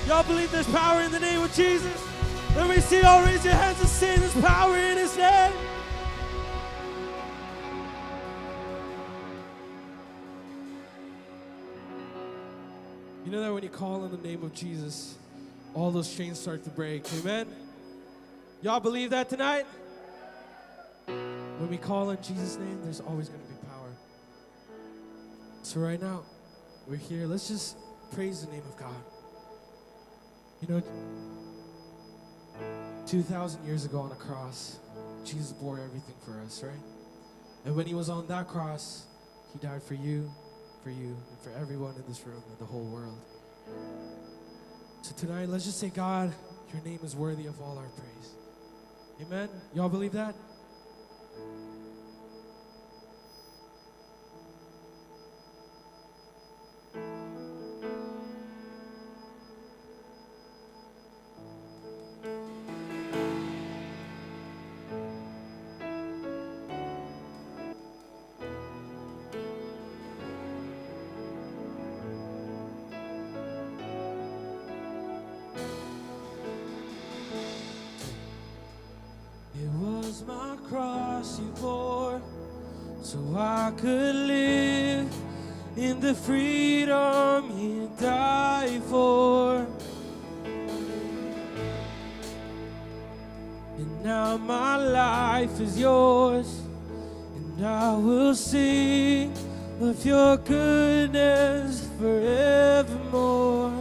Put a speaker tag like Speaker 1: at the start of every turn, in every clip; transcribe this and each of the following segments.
Speaker 1: Y'all believe there's power in the name of Jesus? Let me see y'all raise your hands and say there's power in his name. You know that when you call on the name of Jesus, all those chains start to break. Amen? Y'all believe that tonight? When we call on Jesus' name, there's always going to be power. So, right now, we're here. Let's just praise the name of God. You know, 2,000 years ago on a cross, Jesus bore everything for us, right? And when he was on that cross, he died for you, and for everyone in this room and the whole world. So tonight, let's just say, God, your name is worthy of all our praise. Amen? Y'all believe that? It was my cross you bore so I could live in the freedom you died for. And now my life is yours, and I will sing of your goodness forevermore.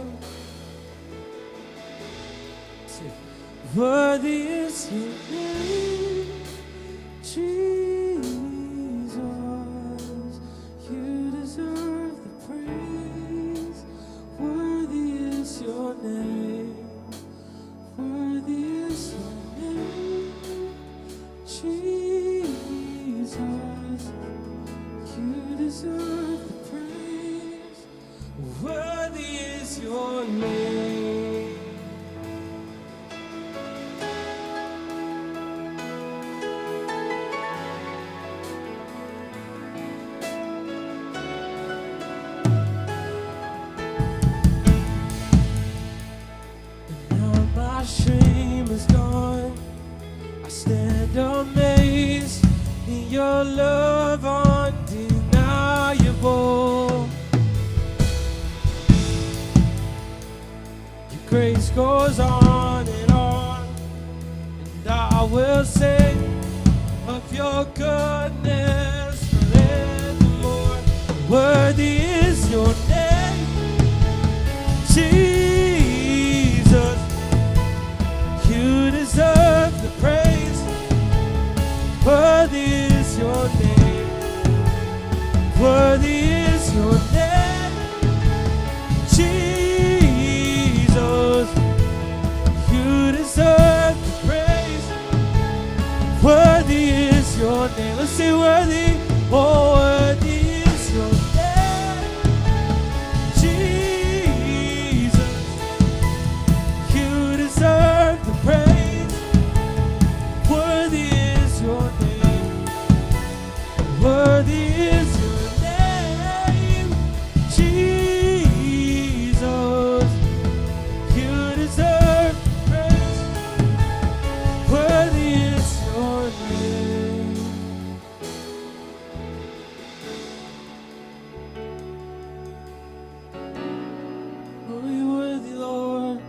Speaker 1: Say, Worthy is your name, Jesus. You deserve the praise. Worthy is your name. Worthy is your name, Jesus. You deserve the praise. Worthy is your name. And now my shame is gone. I stand amazed in your love undeniable. Your grace goes on, and I will sing of your goodness forevermore. Worthy is your name, Jesus. You deserve the praise. Worthy is your name. Worthy is your name, Jesus. You deserve the praise. Worthy is your name. Let's say worthy. Oh, worthy is your name, Jesus. You deserve the praise. Worthy is your name. Worthy is your name, Jesus. You deserve the praise. Worthy is your name. Oh, you're worthy, Lord.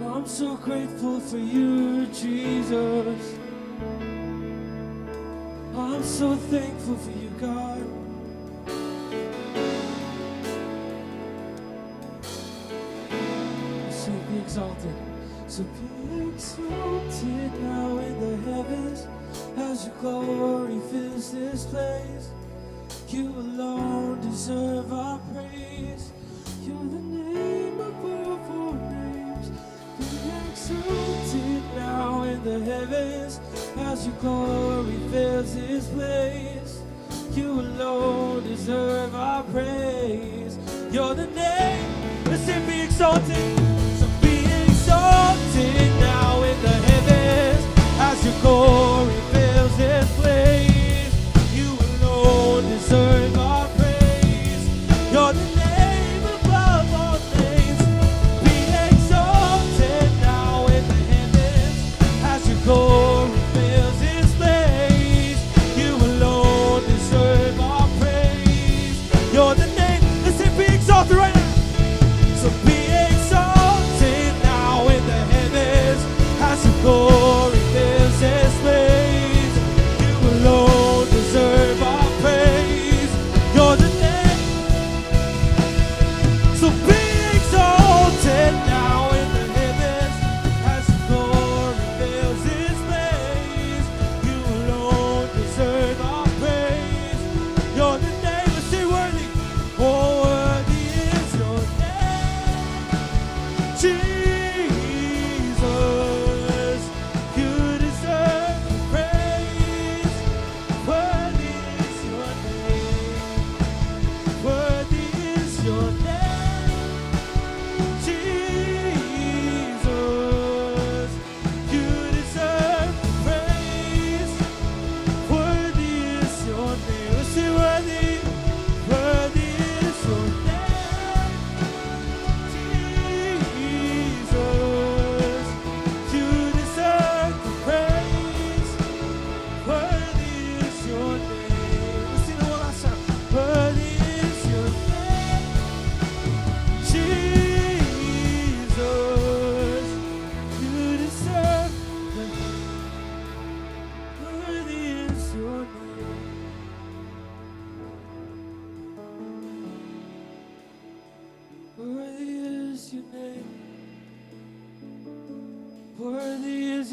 Speaker 1: I'm so grateful for you, Jesus. I'm so thankful for you, God. So be exalted. So be exalted now in the heavens as your glory fills this place. You alone deserve our praise. You're the name above all names. Be exalted now in the heavens as your glory fills this place. You alone deserve our praise. You're the name. Let's say be exalted. So be exalted now in the heavens as your glory fills this place. You alone deserve our praise.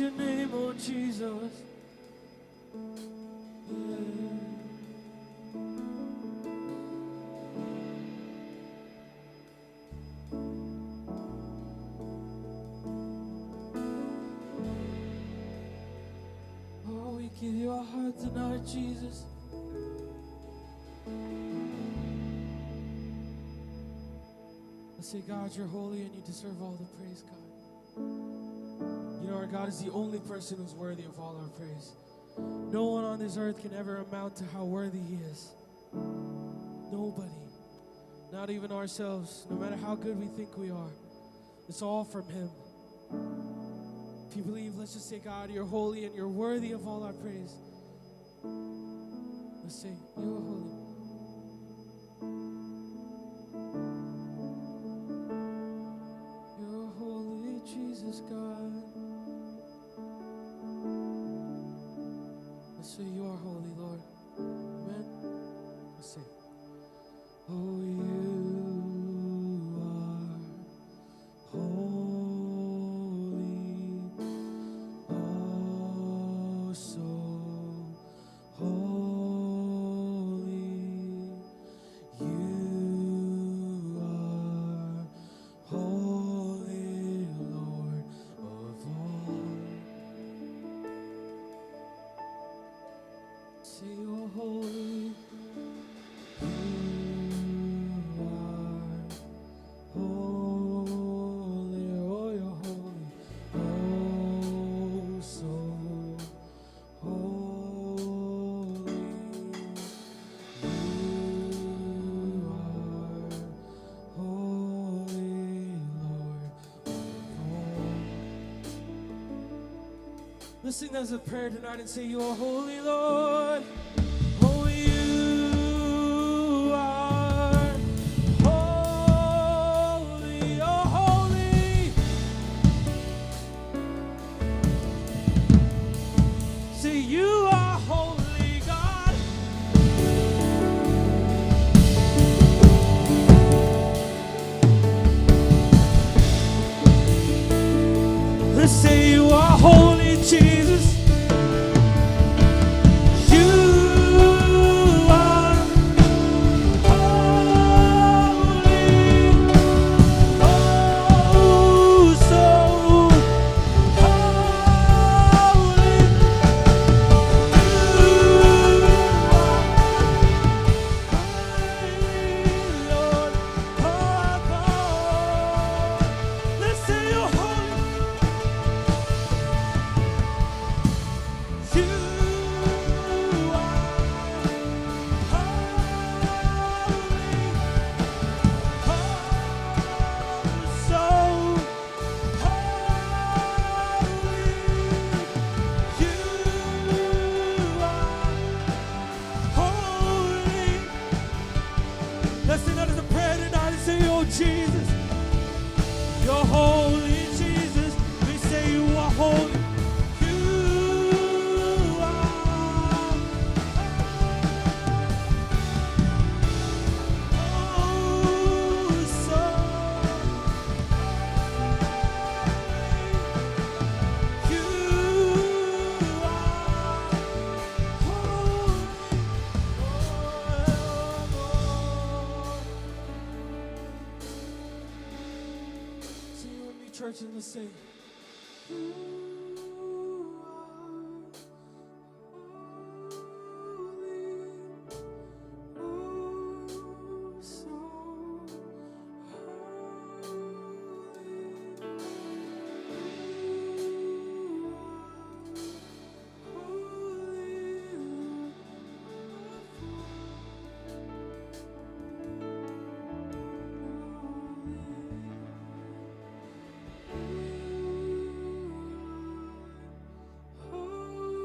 Speaker 1: your name, oh Jesus. Yeah. Oh, we give you our heart tonight, Jesus. Let's say, God, you're holy and you deserve all the praise, God. You know, our God is the only person who's worthy of all our praise. No one on this earth can ever amount to how worthy He is. Nobody. Not even ourselves, no matter how good we think we are. It's all from Him. If you believe, let's just say, God, you're holy and you're worthy of all our praise. Let's say, You're holy. You're holy, Jesus, God. Let's say, You are holy, Lord. Amen. Let's say, Oh, you are holy, oh, so holy. You are holy, Lord of all. Say you're holy. You are holy, oh, you're holy, oh, so holy. You are holy, Lord of all. Let's sing that as a prayer tonight and say, You are holy, Lord. Oh, you are holy, oh, holy. Say, You are holy, God. Let's say, You are holy, Jesus. You are holy, oh, so holy. You are Lord of all. Let's say you're holy. You are holy, oh, so holy. You are holy. Let's sing that as a prayer tonight and say, Oh Jesus, you're holy, Jesus. We say you are holy. You are oh, so You are holy, Lord. Sing with me, church, and let's say, You are holy, oh, so holy. You are holy, Lord of all.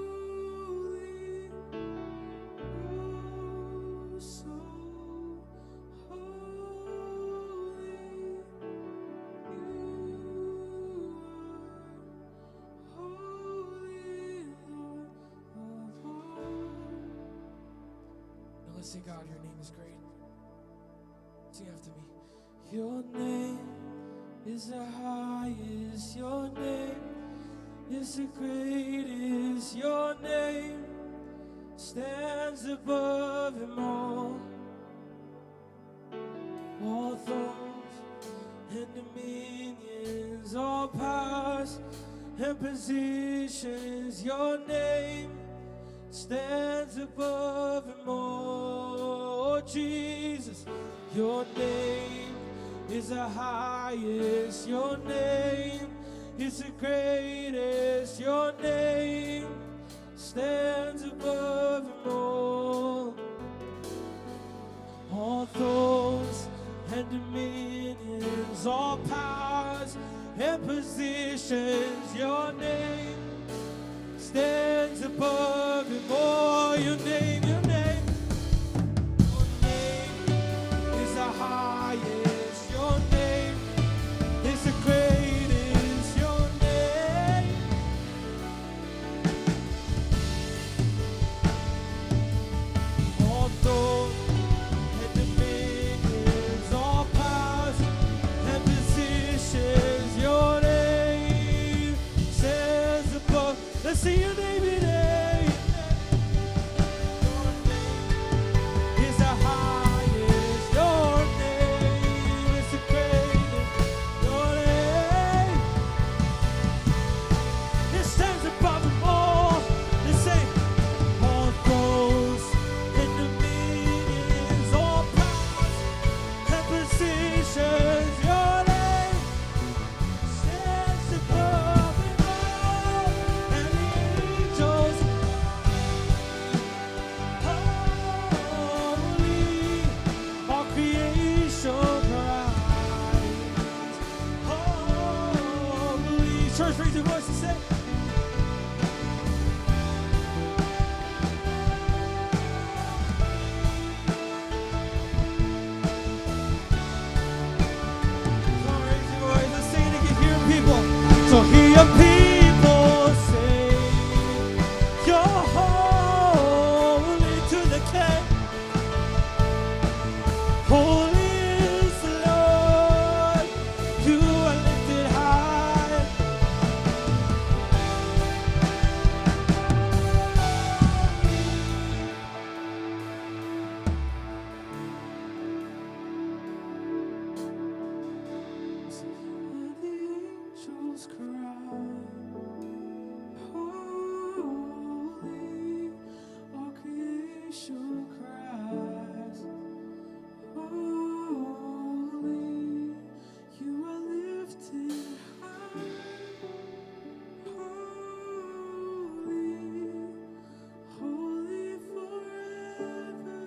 Speaker 1: Holy, oh, so holy. You are holy, Lord of all. Now let's say, God, your name is great. Sing after me. Your name is the highest, your name Is the greatest. Your name stands above them all. All thrones and dominions, all powers and positions, your name stands above them all. Jesus, your name is the highest, your name is the greatest, your name stands above them all. All thrones and dominions, all powers and positions, your name stands above them all. Your name, your name, your name is the highest. Your name is the greatest. Your name. All thrones and dominions, all powers and positions, your name stands above. Let's see your name today. Your name is the highest. Your name is the greatest. Your name, it stands above them all. Let's say, all thrones and dominions, all powers and positions, your name stands above them all. And the angels, holy, all creation cries, holy. Church, raise your voice and say. Come on, raise your voice. Let's sing it again. Hear people. So hear your people say, You're holy to the King. Holy is the Lord. You are lifted high. And the angels cry, Holy, all creation cries, Holy, you are lifted high, holy, holy forever.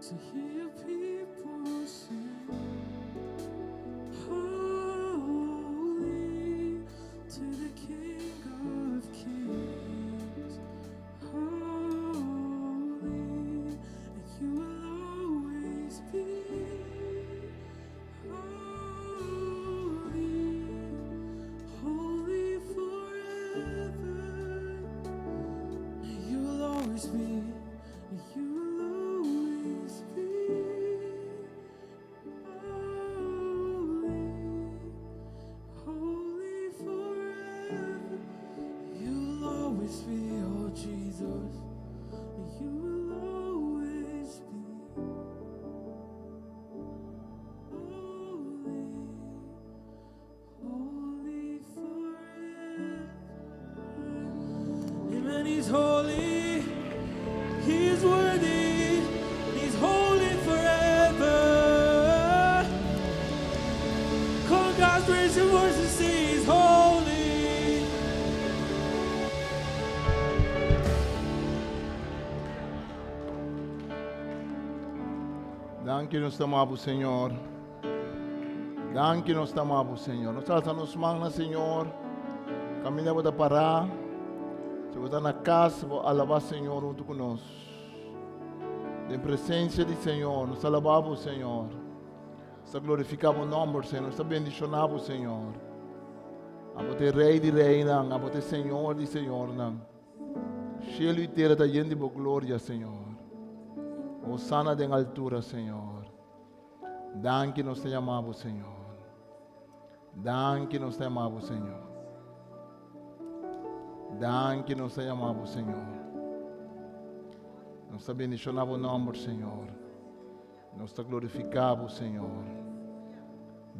Speaker 1: To hear people sing, Holy to the King of Kings, Holy, and you will always be holy, holy forever. You will always be, you will always be holy, holy forever. You will always be, oh Jesus. You will always be holy, holy forever. Amen. He's holy. He's worthy. He's holy forever. Come on, guys, raise your voice and say He's holy.
Speaker 2: Danki nos ta yama Señor. Danki nos ta yama Señor. Nos alsa nos man na Señor. Kaminda bo ta pará. Si bo ta na kas, bo alabá Señor huntu ku nos. Den presensia di Señor, nos alabá Señor. Nos glorifiká bo nòmber, Señor. Nos bendishoná Señor. Abo ta Rei di Reinan, abo ta Señor di Señornan. Shelu i tera ta yen di bo gloria, Señor. Hosana den altura, Señor. Danki nos ta yama Señor. Danki nos ta yama bo, Señor. Danki nos ta yama bo, Señor. Nos ta bendiciona bo nomber, Señor. Nos ta glorifica bo, Señor.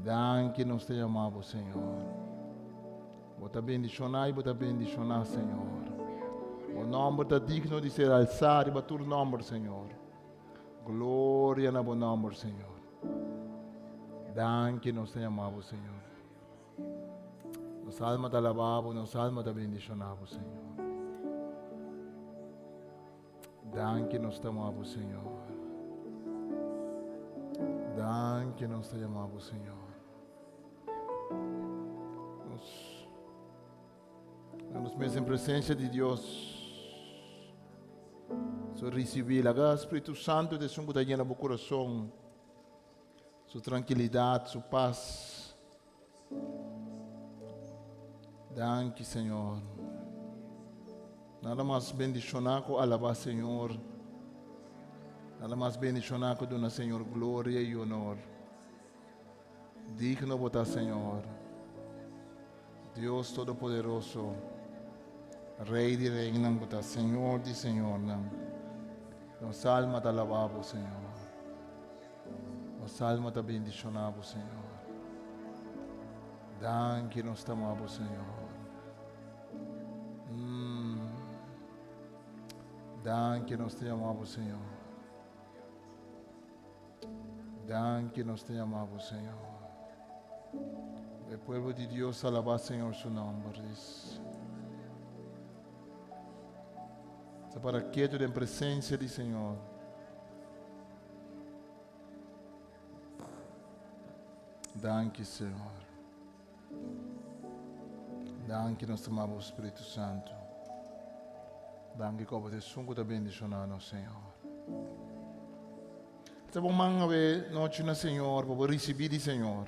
Speaker 2: Danki nos ta yama bo, Señor. Bo ta bendiciona y bo ta bendiciona, Señor. Bo nomber ta digno di ser alzá riba tur nomber, Señor. Gloria na bo nomber, Señor. Danki nos ta yama bo, Señor. Nos alma ta alabá bo, nos alma ta bendishoná bo, Señor. Danki nos ta yama bo, Señor. Danki nos ta yama bo, Señor. Nos, nos mes en presencia di Dios. So recibí, laga Spiritu Santo de esun ku ta llena bo corazón. Su trankilidat, su pas. Danki, Señor. Nada mas bendishoná ku alabá Señor. Nada mas bendishoná ku duna Señor gloria i honor. Digno bo ta, Señor. Dios Todopoderoso, Rey di reynan bo ta, Señor di señornan. Nos alma ta alabá bo, Señor. Nos alma ta bendishoná bo, Señor. Danki nos ta ama bo, Señor. Mm. Danki nos ta yama bo, Señor. Danki nos ta yama bo, Señor. E pueblo di Dios alabá Señor su nomber. Dice. Ta para quieto den presencia di Señor. Danki, Señor. Danki nos ta maba Spiritu Santu. Danki ku abo ta esun ku ta bendishoná nos, Señor. Ta bon man awe nochi na Señor pa bo risibí di Señor.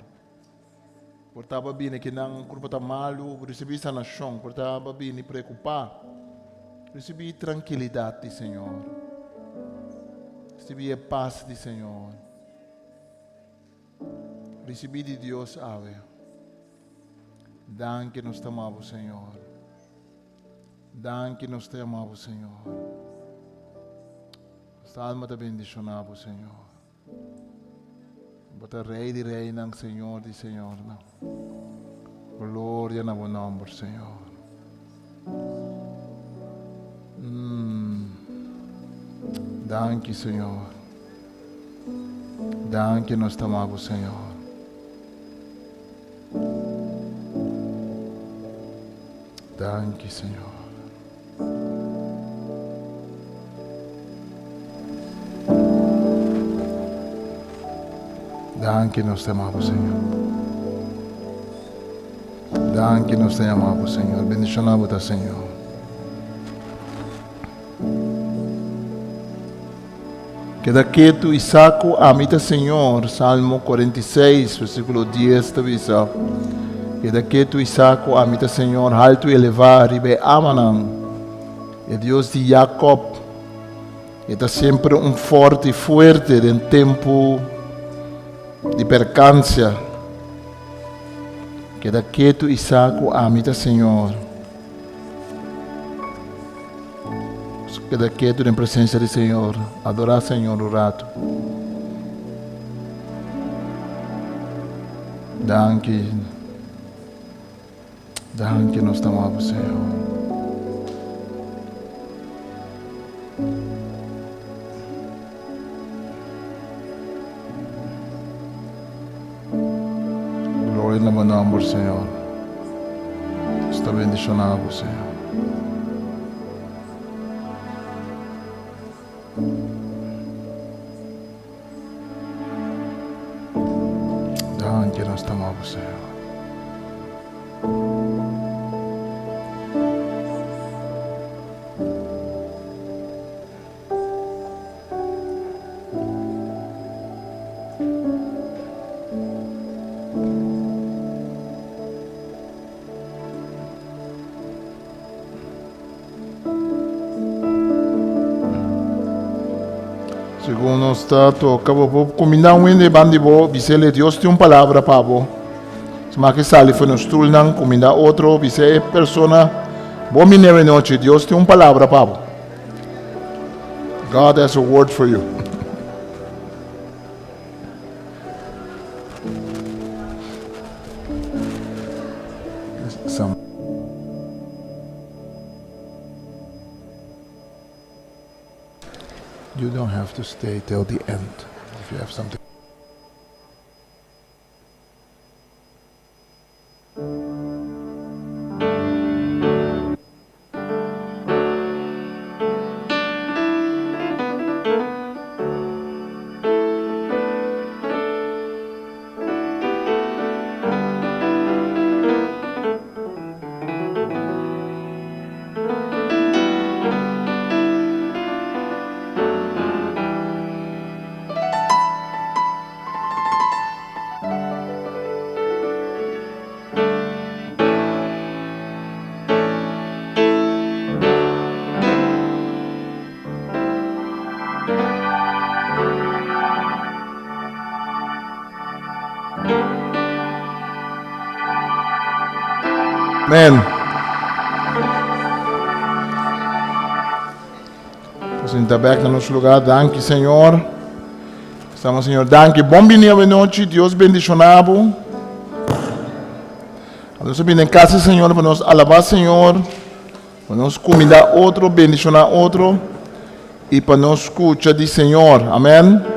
Speaker 2: Por ta bini kinan kurpa ta malu, bo risibí sanashon. Por ta bini preokupá, risibí trankilidat di Señor. Risibí e pas di Señor. Risibí di Dios awe. Danki nos ta amabo, Señor. Danki nos ta amabo, Señor. Nos alma ta bendishoná bo, Señor. Bo ta Rey di reynan, Señor di señornan. Gloria na bo nomber, Señor. Mm. Danki, Señor. Danki nos ta amabo, Señor. Danki, Señor. Danki nos ta amabo, Señor. Danki nos ta amabo, Señor. Bendicionabo ta, Señor. Keda ketu i sa ku ami ta Señor, Salmo 46, versíkulo 10 ta bisa. Keda ketu i sa ku ami ta Señor, haltu i elevá riba e amanan. E Dios di Jakob, e ta semper un fòrti fuerte den tempu di perkansia. Keda ketu i sa ku ami ta Señor. Keda ketu den presencia di Señor. Adora Señor un rato. Danki. Danki nos ta amabo, Señor. Gloria na bo nomber, Señor. Nos ta bendiciona bo, Señor. Danki nos ta amabo, Señor. Segun nos ta toca, bo por cuminda un hende banda di bo, bisele Dios tin un palabra pa bo. Sma ke sali for nos stoelnan, kuminda otro, bisa e persona, Bon bini awe nochi, Dios tin un palabra pa bo. God has a word for you. Some You don't have to stay till the end if you have something. Amen. Sinta bek na nos lugar. Danki, Señor. Estamos, Señor. Danki. Bon bini awe nochi. Dios bendiciona bo. Nos bini en casa, Señor, para nos alabar, Señor. Pa nos kumindá otro, bendishoná otro i pa nos skucha di Señor. Amèn.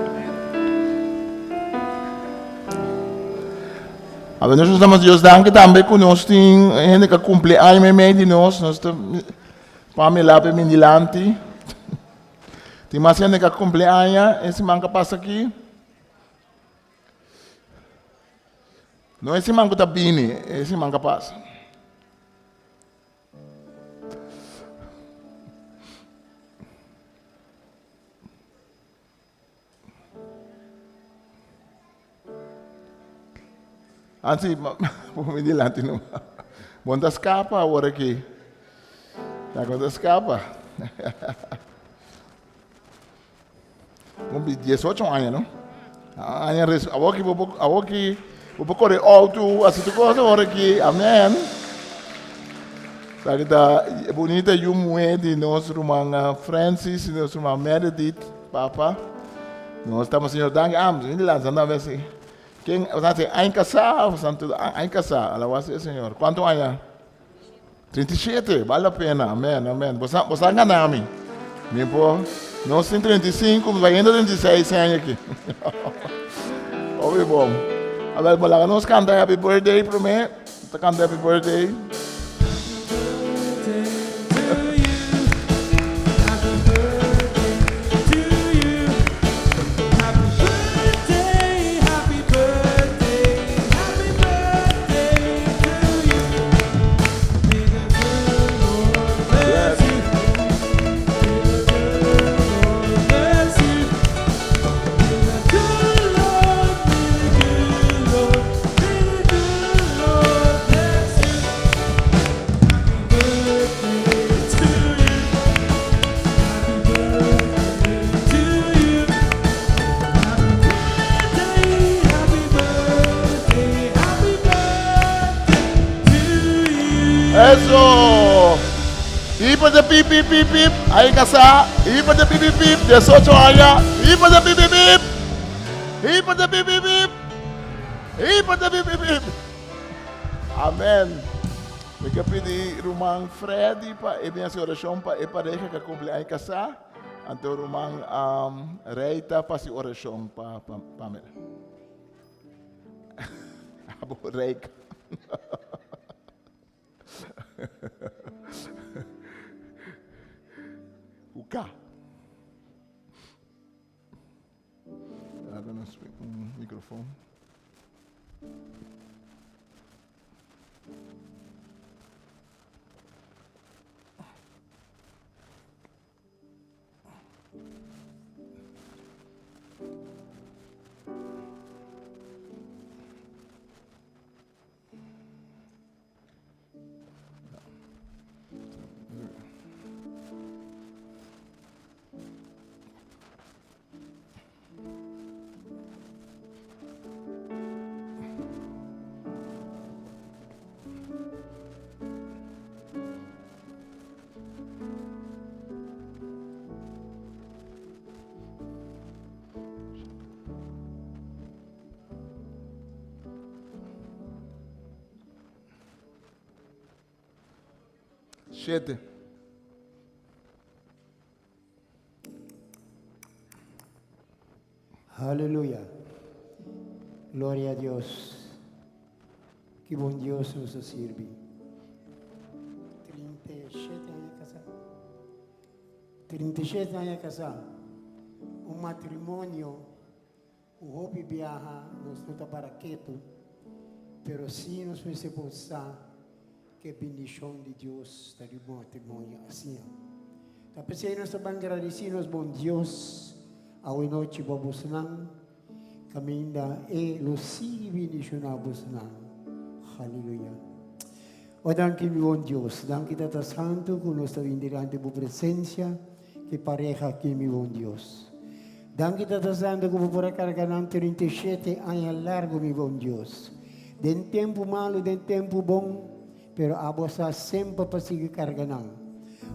Speaker 2: A ver, nos damos Dios danki tambe ku nos tin hende ku kumpli aña meimei di nos. Nos ta Pamela pe min dilanti. Tin mas hende ku kumpli aña e siman ku pasa aki. No e siman ku ta bini, e siman ku pasa. Ansi, pon mi dilanti no. Bon ta skapa awor aki. Ta kon ta skapa. Cumplí 18 aña, no? Aña res, awor ki bo awor ki bo por kore auto, hasi tur kos awor aki. Amen. Sa ki ta bunita yu muhé di nos ruman Francis i nos ruman Meredith, papa. Nos ta Señor danki. Ah, mi lansa na vez. Ken, o sea, aña kasá, o santo, aña kasá, alabado sea el Señor. Kuantu aña? 37, bale la pena, amen, amen. Bo sa, bo sa gana mi. Mi por, nos tin 35, mi bayendo 36 aña aki. Hopi bon. A ver, bo laga nos canta happy birthday prome. Ta canta happy birthday. Eso! Ipa de pip pip pip pip, ahí casa, ipa de pip pip pip, 18 años, ipa de pip pip pip, ipa de pip pip pip, ipa de pip pip pip. Amén. Mi ke pidi ruman Freddy pa e bin hasi orashon pa e pareha ku a kumpli aña kasá. Anto ruman um, Reita pa hasi orashon pa pa Pamela. Abo Reika. Uka. Laga nos un microfoon. 37.
Speaker 3: Aleluya. Gloria a Dios. Ki bon Dios nos ta sirbi. 37 aña casá. 37 aña casá. Un matrimonio ku hopi biaha nos no ta para ketu, pero sí nos mester por sa ku e bendishon di Dios ta riba un matrimonio asina. Ta p'esei nos ta ban gradisí nos bon Dios awe nochi pa bosnan. Caminda e lo sigui bendiciona bosnan. Haleluya. O danki mi bon Dios, danki Tata Santo cu nos ta bin delante bo presencia ke pareha aki mi bon Dios. Danki Tata Santo cu bo por a carga nan 37 aña largo mi bon Dios. Den tempo malo, den tempo bon, pero abo a sa semper pa sigui carga nan.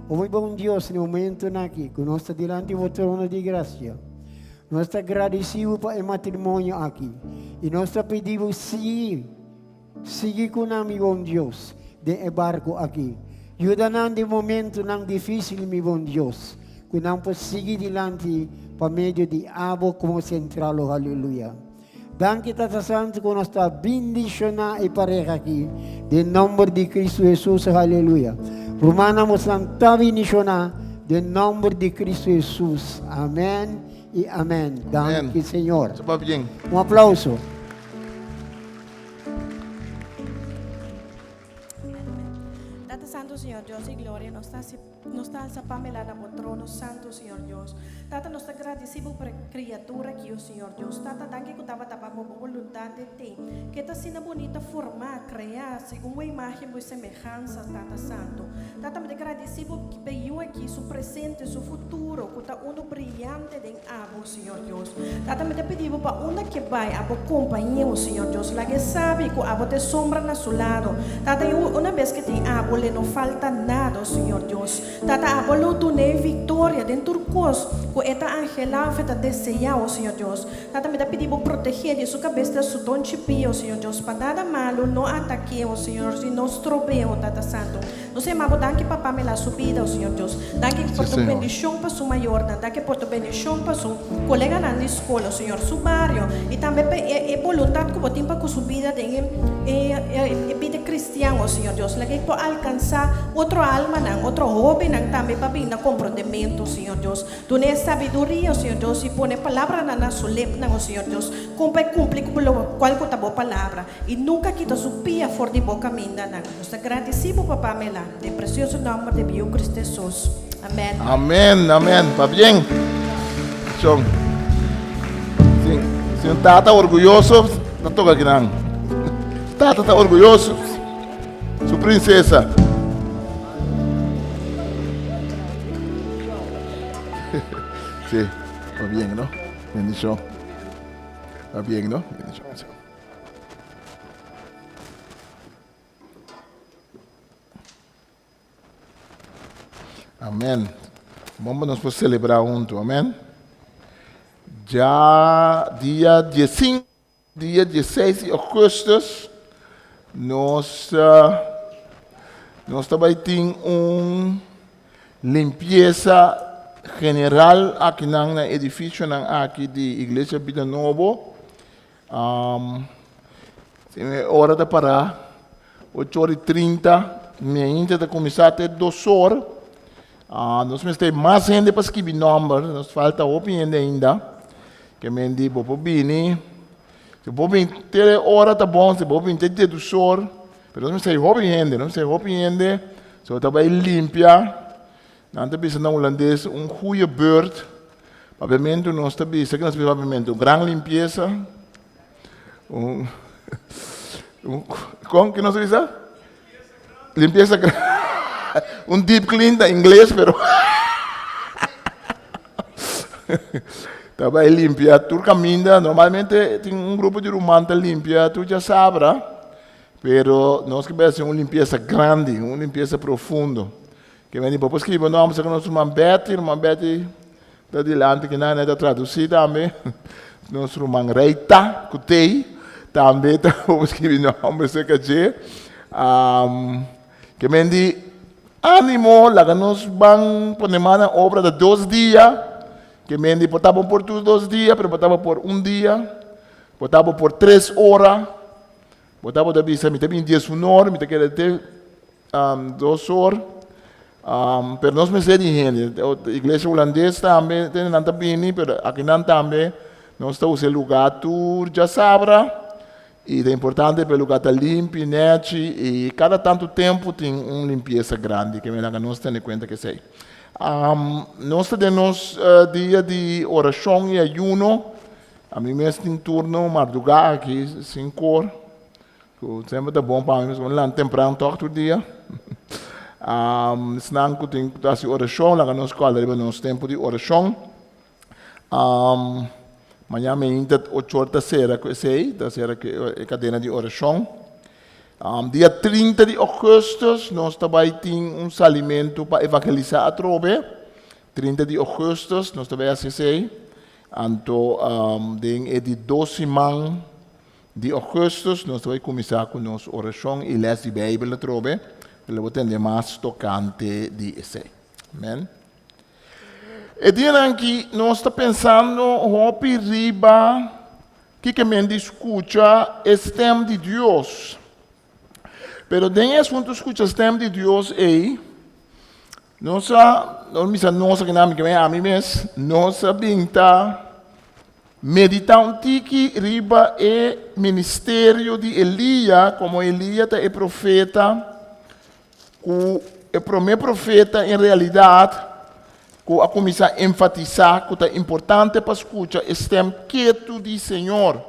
Speaker 3: O mi bon Dios, na e momentonan aki cu nos ta dilanti bo trono di gracia, nos ta gradeci bo pa e matrimonio aki y nos ta pidi bo sigui, sigui cu nan, mi bon Dios, den e barco aki. Yuda nan den momentonan dificil, mi bon Dios, cu nan por sigui dilanti pa medio di abo como central, o haleluya. Danki Tata Santu ku nos ta bindishoná e pareha aki den nomber di Kristu Hesus aleluya. Rumannan bosnan ta bindishoná den nomber di Kristu Hesus amen i amen. Danki Señor. Un aplauso.
Speaker 4: Tata Santu Señor Dios di Gloria nos ta Nos ta alsa Pamela na bo trono santo, Señor Dios. Tata, nos ta gradici bo pa e criatura aki, o Señor Dios. Tata, danki cu tabata pa bo boluntad den te, ke ta asina bunita formá, creá, segun bo imagen, bo semehansa, Tata Santo. Tata, mi ta gradici bo pa e yu aki, su presente, su futuro, cu ta uno briyante den abo, Señor Dios. Tata, mi ta pidi bo pa unda ke bai, abo compañe, o Señor Dios. Laga e sabi cu abo ta e sombra na su lado. Tata, i una bes ke tin abo, le no falta nada, o Señor Dios. Tata, abo lo dun'é victoria den tur cos cu e ta anhelá of e ta deseá, o Señor Dios. Tata, mi ta pidi bo protegé di su cabes te su don chipí, o Señor Dios, pa nada malu no ataké, o Señor, i no strob'é, o Tata Santu. Nos a yama bo danki pa Pamela su bida, o Señor Dios. Danki por tu bendicion pa su mayornan. Danki por tu bendicion pa su coleganan di scol, o Señor, su bario, y tambe pa e boluntad cu bo tin pa cu su bida den e bida cristian, o Señor Dios. Laga e por alcansa otro almanan, otro hobennan tambe pa bin na comprondemento, Señor Dios. Duna e sabiduria, o Señor Dios, y pone palabranan na su lepnan, o Señor Dios, con pa e cumpli cu locual cu ta bo palabra. I nunka kita su pia for di bo kamindanan. Nos ta gradisí bo, Papá Mela, den presioso nòmber di Biu Kristu Hesus. Amèn.
Speaker 2: Amèn, amèn. Pabien. Shon. Si, si un tata orguyoso, ta toka kinan. Tata ta orguyoso. Su princesa. Sí, pabien, no? Bendicion. Pabien, no? Bendicion. Amén. Bon pa nos por celebra hunto. Amén. Ja dia 15, dia 16 di augustus, nos, uh, nos ta bai tin un limpieza general aki nan na edificionan aki di Iglesia Bida Nobo. Um, e ora ta pará, ocho ora i trinta, mi ainda ta kuminsá te dos or. Uh, nos mester mas hende pa skibi nòmber, nos falta hopi hende ainda. Ke men di bo por bini, si bo bin te e ora ta bon, si bo bin te dos or, pero nos mester hopi hende, nos mester hopi hende, so ta bai limpia. Nan ta bisa na hulandes un goeie beurt. Papiamentu nos ta bisa, ke nos ta bisa papiamentu? Un gran limpiesa. Un, un, kon ke nos ta bisa? Limpiesa grandi. Un deep clean ta ingles, pero ta bai limpia tur kaminda. Normalmente tin un grupo di ruman ta limpia tur djasabra, pero nos ke bai hasi un limpiesa grandi, un limpiesa profundo. Ke men di bo por skribi bo nòmber sa ku nos ruman Betty, ruman Betty ta dilanti ki nan ta tradusí tambe. Nos ruman Reita ku tei tambe ta bo por skribi nòmber serka dje. Ke men di. Ánimo, laga nos ban pone man na obra ta dos dia, ke men di por ta bo por tur dos dia, pero por ta bo por un dia, por ta bo por tres ora, por ta bo ta bisa mi ta bin 11 or, mi ta keda te dos or, pero nos mester di hende. Iglesia Hulandes tambe tende nan ta bini, pero akinan tambe nos ta usa e lugar tur djasabra. I ta importante pa e lugá ta limpi, nèchi i kada tantu tempu tin un limpiesa grandi ke mira nos tene kuenta ku esei. Nos ta den nos dia di orashon i ayuno. Ami mes tin turno mardugá aki sinkor ku semper ta bon pa mi pasobra mi lanta tempran tòg tur dia. Esnan ku tin ku ta hasi orashon laga nos kòrda riba nos tempu di orashon. Mañana mainta ocho or ta sera ku esei, ta sera ku e kadena di orashon. Dia 30 di ougùstùs nos ta bai tin un salimentu pa evangelisá atrobe. 30 di ougùstùs nos ta bai hasi esei. Anto den e di dos siman di ougùstùs nos ta bai kuminsá ku nos orashon i lès di Beibel atrobe. Lo bo tende mas tokante di esei. Amen. E dianan aki nos ta pensando hopi riba kiko men di skucha e stem di Dios. Pero den e asuntu skucha stem di Dios ei, nos a, nos bisa nos aki nan, mi ami mes, nos a bin ta medita un tiki riba e ministerio di Elia, komo Elia ta e profeta ku e promé profeta en realidat ku a kuminsá enfatisá ku ta importante pa skucha e stèm ketu di Señor.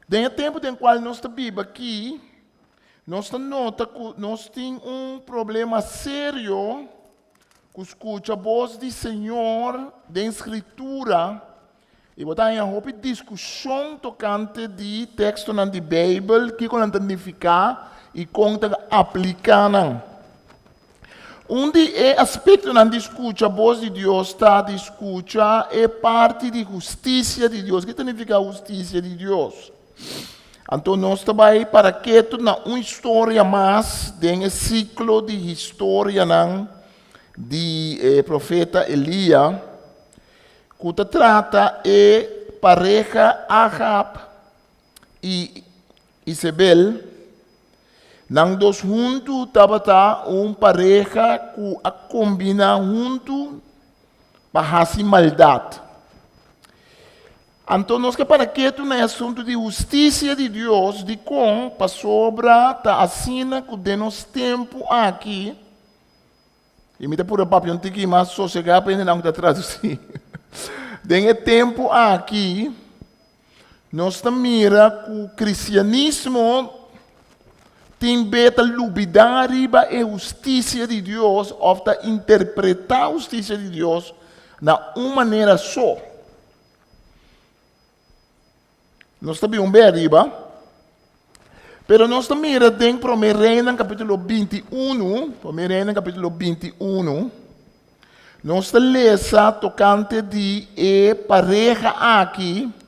Speaker 2: Den e tempu den kual nos ta biba aki, nos ta nota ku nos tin un problema serio ku skucha bos di Señor den Skritura. I bo ta haña hopi diskushon tokante di tekstonan di Beibel, kiko nan ta nifiká i kon ta apliká nan. Un di e aspektonan di skucha bos di Dios ta di skucha e parti di hustisia di Dios. Ke ta nifiká hustisia di Dios? Anto nos ta bai para ketu na un historia mas den e siklo di historianan di e profeta Elia. Ku ta trata e pareha Ahab i Isebel. Nan dos huntu tabata un pareha ku a kombiná huntu pa hasi maldat. Anto nos ke para ketu na e asuntu di hustisia di Dios. Dikon? Pasobra ta asina ku den nos tempu aki, I mi ta pura papia un tiki mas sosegá pa hendenan ku ta tradusí. Den e tempu aki, nos ta mira ku kristianismo tin be ta lubidá riba e hustisia di Dios òf ta interpretá hustisia di Dios na un manera so. Nos ta bin un be ariba, pero nos ta mira den Promé Reinan kapítulo 21, Promé Reinan kapítulo 21, nos ta lesa tokante di e pareha aki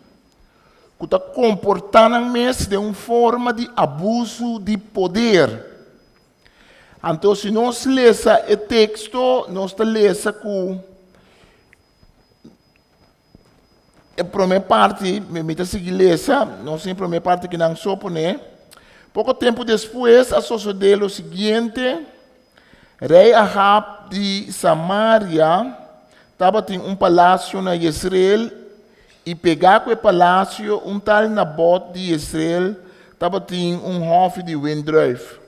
Speaker 2: ku ta komportá nan mes den un forma di abusu di poder. Anto si nos lesa e teksto, nos ta lesa ku E promé parti, mi ta sigui lesa, nos tin e promé parti ki nan so pone. Poko tempu despues a sosodé lo siguiente, Rei Ahab di Samaria tabatin un palasio na Jezreel i pegá ku e palasio un tal Nabot di Jezreel tabatin un hòfi di wendrùif.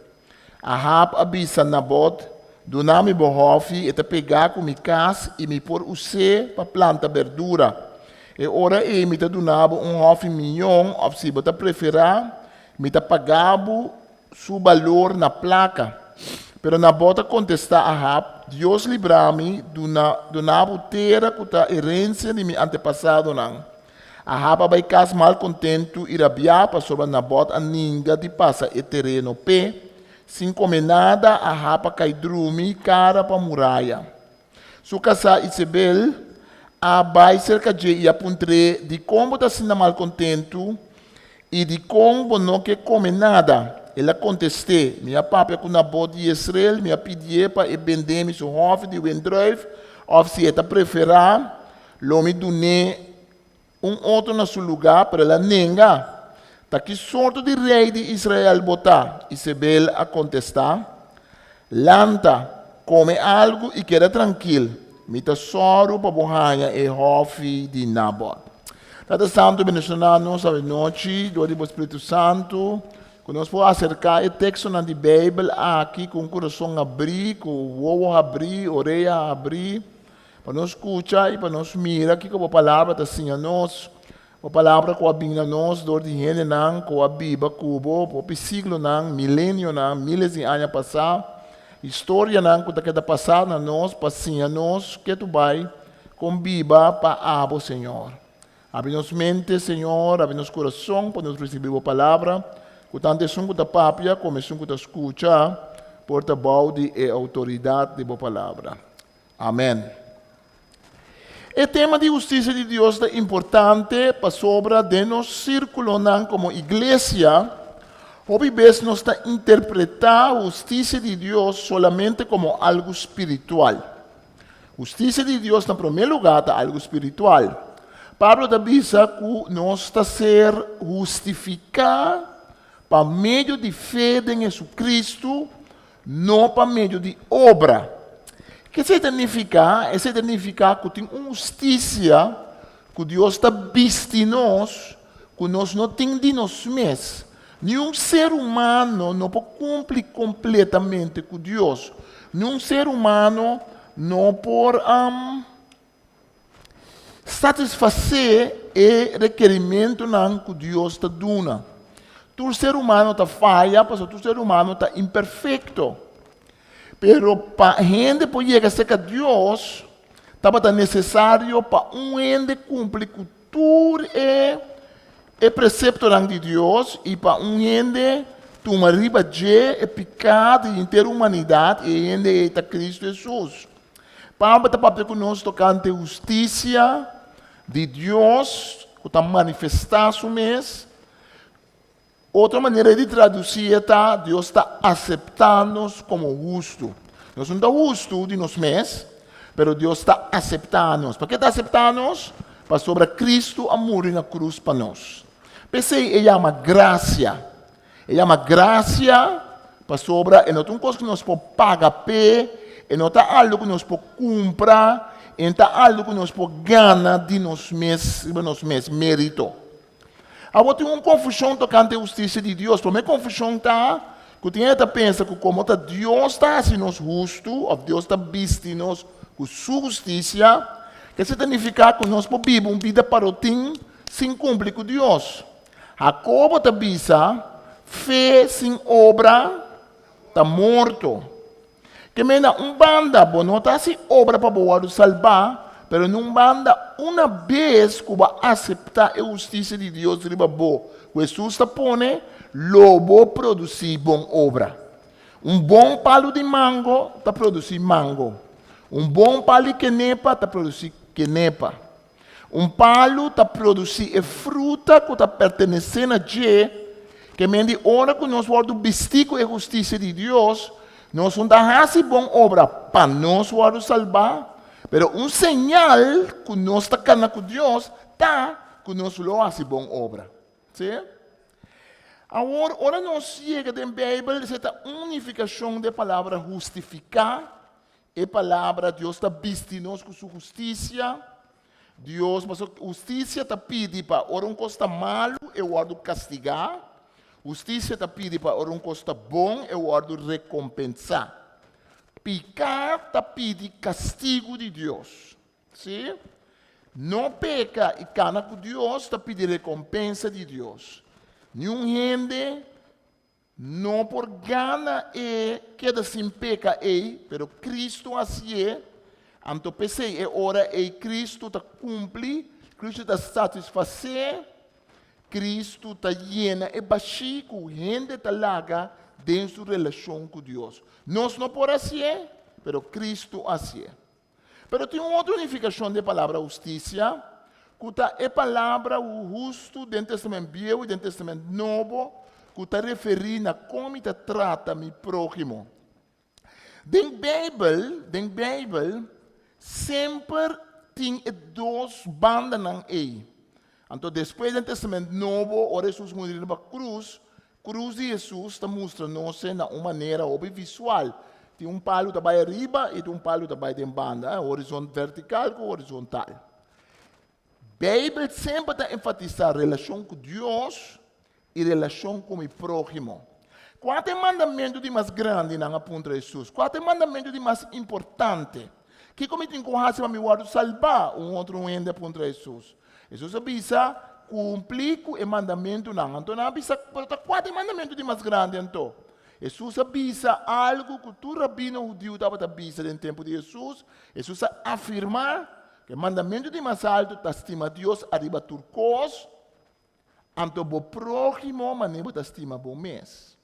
Speaker 2: Ahab a bisa Nabot, Duna mi bo hòfi, e ta pegá ku mi kas i mi por us'é pa planta berdura. E ora ei mi ta duna bo un hòfi mion òf si bo ta preferá, mi ta paga bo su balor na plaka. Pero Nabot a kontestá Ahab, Dios libra mi duna duna bo tera ku ta herensia di mi antepasadonan. Ahab a bai kas mal kontentu i rabiá pasobra Nabot a ninga di pasa e tereno p'e. Sin kome nada, Ahab a kai drumi kara pa muraya. Su kasá Isebel a bai serka dje i a puntr'é, Dikon bo ta asina mal kontentu i dikon bo no ke kome nada? El a kontest'é, Mi a papia ku Nabot di Yesreel, mi a pidié pa e bendé mi su hòfi di wendrùif, òf si e ta preferá, lo mi dun'é un otro na su lugá, pero el a nenga. Ta ki sorto di rei di Israel bo ta? Isabel a kontestá, Lanta, kome algu i keda trankil. Mi ta sòru pa bo haña e hòfi di Nabot. Tata Santu, bendishoná nos awenochi dor di bo Spiritu Santu, ku nos por aserká e tekstonan di Beibel aki ku un kurason habrí, ku wowo habrí, orea habrí, Pa nos skucha i pa nos mira kiko bo Palabra ta siña nos. Bo Palabra ku a bin na nos dor di hendenan ku a biba ku bo hopi siglonan, milenionan, miles di aña pasá. Historianan ku ta keda pasá na nos pa siña nos ketu bai kon biba pa abo, Señor. Abri nos mente, Señor, abri nos kurason pa nos risibí bo Palabra, ku tantu esun ku ta papia komo esun ku ta skucha por ta bou di e outoridat di bo Palabra. Amen. E tema di hustisia di Dios ta importante pasobra den nos sírkulonan komo iglesia, hopi bes nos ta interpretá hustisia di Dios solamente komo algu spiritual. Hustisia di Dios na promé lugá ta algu spiritual. Pablo ta bisa ku nos ta ser hustifiká pa medio di fe den Hesukristu, no pa medio di obra. Ke esei ta nifiká? Esei ta nifiká ku tin un hustisia ku Dios ta bisti nos, ku nos no tin di nos mes. Niun ser humano no por kumpli kompletamente ku Dios. Niun ser humano no por Satisfasé e rekerimentunan ku Dios ta duna. Tur ser humano ta faya pasobra tur ser humano ta imperfekto. Pero pa hende por yega serka Dios, tabata nesesario pa un hende kumpli ku tur e e preseptonan di Dios i pa un hende tuma riba dje e piká di henter humanidat, i e hende ei ta Kristu Hesus. Pablo ta papia ku nos tokante hustisia di Dios ku ta manifestá su mes. Otro manera di tradusí e ta, Dios ta aseptá nos komo hustu. Nos no ta hustu di nos mes, pero Dios ta aseptá nos. Paké ta aseptá nos? Pasobra Kristu a muri na krus pa nos. P'esei e yama grasia. E yama grasia pasobra e no ta un kos ku nos por paga p'e, e no ta algu ku nos por kumpra, e no ta algu ku nos por gana di nos mes, riba nos mes mérito. Awor tin un konfushon tokante e hustisia di Dios. Promé konfushon ta ku tin hende ta pensa ku komo ta Dios ta hasi nos hustu òf Dios ta bisti nos ku su hustisia, esei ta nifiká ku nos por biba un bida parotin sin kumpli ku Dios. Jacobo ta bisa, Fe sin obra ta morto. Ke men na un banda bo no ta hasi obra pa bo wòrdu salbá, pero na un banda una bes ku bo a aseptá e hustisia di Dios riba bo ku Hesus ta pone, lo bo produsí bon obra. Un bon palu di mango ta produsí mango. Un bon palu di kenepa ta produsí kenepa. Un palu ta produsí e fruta ku ta pertenesé na dje, ke men di ora ku nos wòrdu bistí ku e hustisia di Dios, nos no ta hasi bon obra pa nos wòrdu salbá, pero un señal ku nos ta kana ku Dios ta ku nos lo hasi bon obra. Sí? Awor, ora nos yega den Beibel, esei ta un nifikashon di e palabra hustifiká. E palabra Dios ta bisti nos ku su hustisia. Dios, pasobra hustisia ta pidi pa ora un kos ta malu e wòrdu kastigá. Hustisia ta pidi pa ora un kos ta bon e wòrdu rekompensá. Piká ta pidi kastigu di Dios. Sí? No peka i kana ku Dios ta pidi rekompensa di Dios. Niun hende No por gana e keda sin peka ei, pero Cristo hacié, anto p'esei e ora ei Cristo ta cumpli, Cristo ta satisfacé, Cristo ta yena e bashí cu hende ta laga den su relacion cu Dios. Nos no por hacié, pero Cristo hacié. Pero tin un otro nifikashon di e palabra hustisia, ku ta e palabra hustu den Testament Bieu i den Testament Nobo, ku ta referí na kon mi ta trata mi próhimo. Den Beibel, den Beibel, semper tin e dos bandanan ei. Anto despues den Testament Nobo, ora Hesus muri riba krus, krus di Hesus ta mustra nos e na un manera hopi visual. Tin un palu ta bai ariba i tin un palu ta bai den banda, horizon vertikal ku horizontal. Beibel semper ta enfatisá relashon ku Dios i relashon ku mi próhimo. Kua ta e mandamentu di mas grandi? Nan a puntra Hesus. Kua ta e mandamentu di mas importante? Kiko mi tin ku hasi pa mi wòrdu salbá? Un otro hende a puntra Hesus. Hesus a bisa, Kumpli ku e mandamentunan. Anto nan a bisa, Pero ta kua ta e mandamentu di mas grandi anto? Hesus a bisa algu ku tur rabino hudiu tabata bisa den tempu di Hesus. Hesus a afirmá ku e mandamentu di mas altu ta stima Dios ariba tur kos. Anto bo próhimo manera bo ta stima bo mes.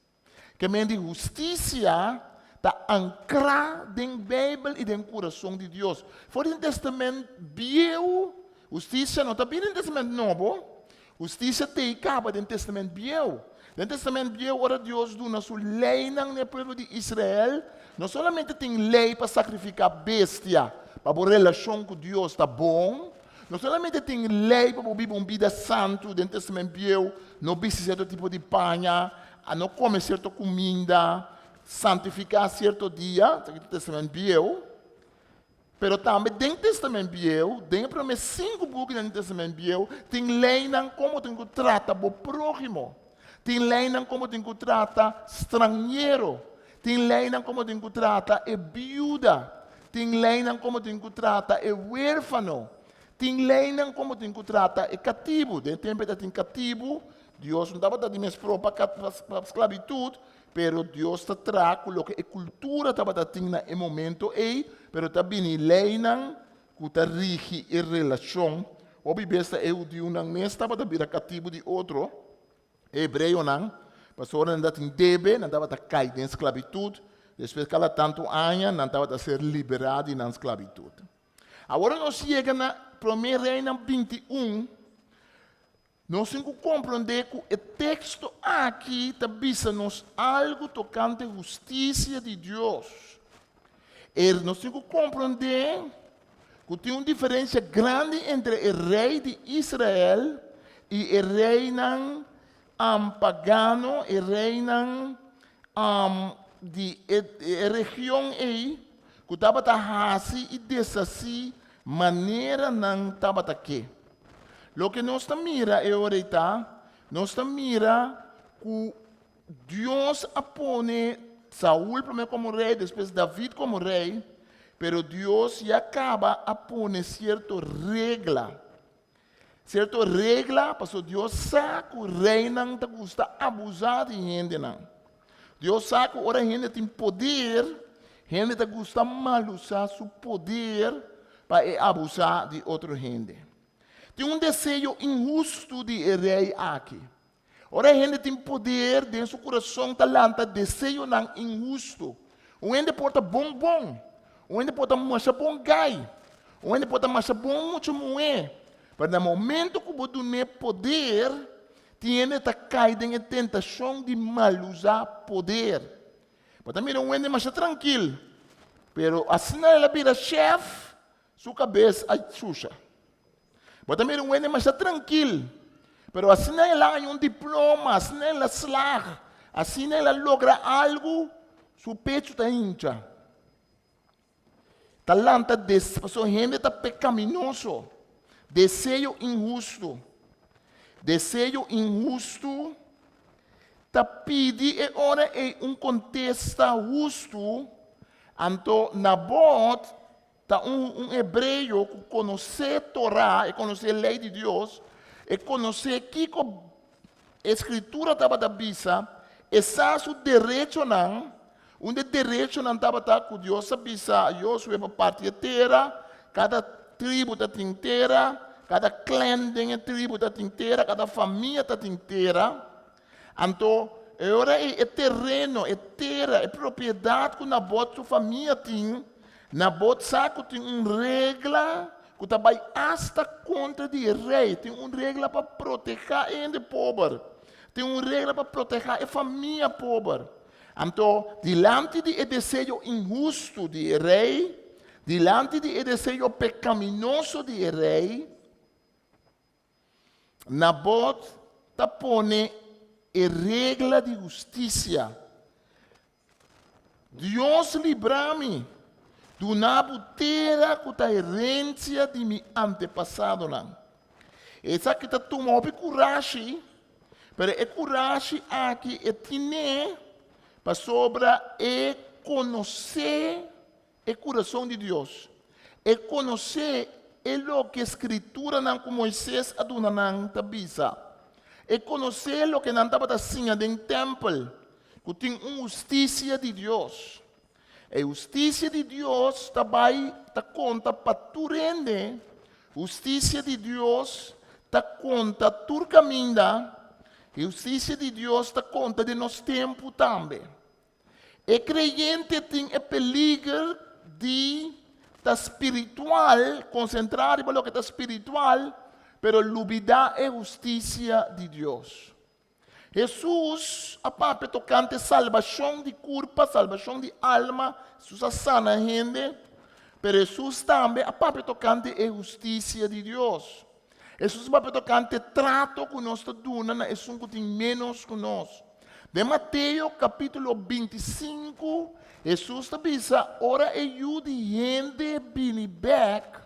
Speaker 2: Ke men di hustisia ta ankrá den Beibel i den kurason di Dios. For di Testament Bieu, hustisia no ta bini den Testament Nobo, hustisia t'ei kaba den Testament Bieu. Den Testament Bieu ora Dios duna su leinan na e pueblo di Israel, no solamente tin lei pa sakrifiká bestia pa bo relashon ku Dios ta bon, No solamente tin lei pa bo biba un bida santu den Testament Bieu, no bisti sierto tipo di paña, a no kome sierto kuminda, santifiká sierto dia, esaki ta Testament Bieu, pero tambe den Testament Bieu, den e promé sinku bukinan di Testament Bieu, tin leinan kon bo tin ku trata bo próhimo, tin leinan kon bo tin ku trata stranhero, Tin leinan komo tin ku trata e biuda. Tin leinan komo tin ku trata e wérfano. Tin leinan komo tin ku trata e katibu. Den e tempu ei ta tin katibu. Dios no tabata di mes pro pa pa sklabitut, pero Dios ta traha ku loke e kultura tabata tin na e momento ei, pero ta bini leinan ku ta rigi e relashon. Hopi bes ta e hudiunan mes tabata bira katibu di otro. E hebreonan, pasobra nan tabatin debe, nan tabata kai den sklabitut. Despues kada tantu aña nan tabata ser liberá di nan sklabitut. Awor nos yega na Promé Reinan 21, nos tin ku komprondé ku e teksto aki ta bisa nos algu tokante hustisia di Dios. E nos tin ku komprondé ku tin un diferensia grandi entre e rei di Israel i e reinan pagano, e reinan di e region ei ku tabata hasi i deshasí manera nan tabata ke. Loke nos ta mira e ora ei ta, nos ta mira ku Dios a pone Saul promé komo rei, despues David komo rei, pero Dios ya kaba a pone sierto regla. Sierto regla pasobra Dios sa ku reinan ta gusta abusá di hendenan. Dios sa ku ora hende tin poder, hende ta gusta malusá su poder pa e abusá di otro hende. Tin un deseo inhustu di e rei aki. Ora e hende tin poder, den su kurason ta lanta deseonan inhustu. Un hende por ta bon bon, un hende por ta masha bon gai, un hende por ta masha bon mucha muhé, pero na momento ku bo dun'é poder, tin hende ta kai den e tentashon di malusá poder. Bo ta mira un hende masha trankil, pero asina el a bira shèf, su kabes a shusha. Bo ta mira un hende masha trankil, pero asina el a haña un diploma, asina el a slag, asina el a logra algu, su pechu ta hincha. Ta lanta des, pasobra hende ta pekaminoso. Deseo inhustu. Deseo inhustu ta pidi e ora ei un kontesta hustu, anto Nabot Ta un un hebreo ku konosé Torá, e konosé lei di Dios, e konosé kiko e Skritura tabata bisa, e sa su derechonan. Un di e derechonan tabata ku Dios a bisa Yosue pa parti e tera, kada tribu ta tin tera, kada klan den e tribu ta tin tera, kada famia ta tin tera. Anto, e ora ei e tereno, e tera, e propiedat ku Nabot su famia tin, Nabot sa ku tin un regla ku ta bai asta kontra di e rei, tin un regla pa protehá e hende pober. Tin un regla pa protehá e famia pober. Anto, dilanti di e deseo inhustu di e rei, dilanti di e deseo pekaminoso di e rei, Nabot ta pone e regla di hustisia. Dios libra mi, duna bo tera ku ta herensia di mi antepasadonan. Esaki ta tuma hopi kurashi, pero e kurashi aki e tine pasobra e konosé e kurason di Dios. E konosé e loke Skrituranan ku Moises a duna nan ta bisa. E konosé loke nan tabata siña den tèmpel, ku tin un hustisia di Dios. E hustisia di Dios ta bai ta konta pa tur hende, hustisia di Dios ta konta tur kaminda, e hustisia di Dios ta konta den nos tempu tambe. E kreyente tin e peliger di ta spiritual, konsentrá riba loke ta spiritual, pero lubidá e hustisia di Dios. Hesus a papia tokante salbashon di kurpa, salbashon di alma, Hesus a sana hende, pero Hesus tambe a papia tokante e hustisia di Dios. Hesus a papia tokante trato ku nos ta duna na esun ku tin ménos ku nos. Den Mateo kapítulo 25, Hesus ta bisa, ora e Yu di hende bini bèk,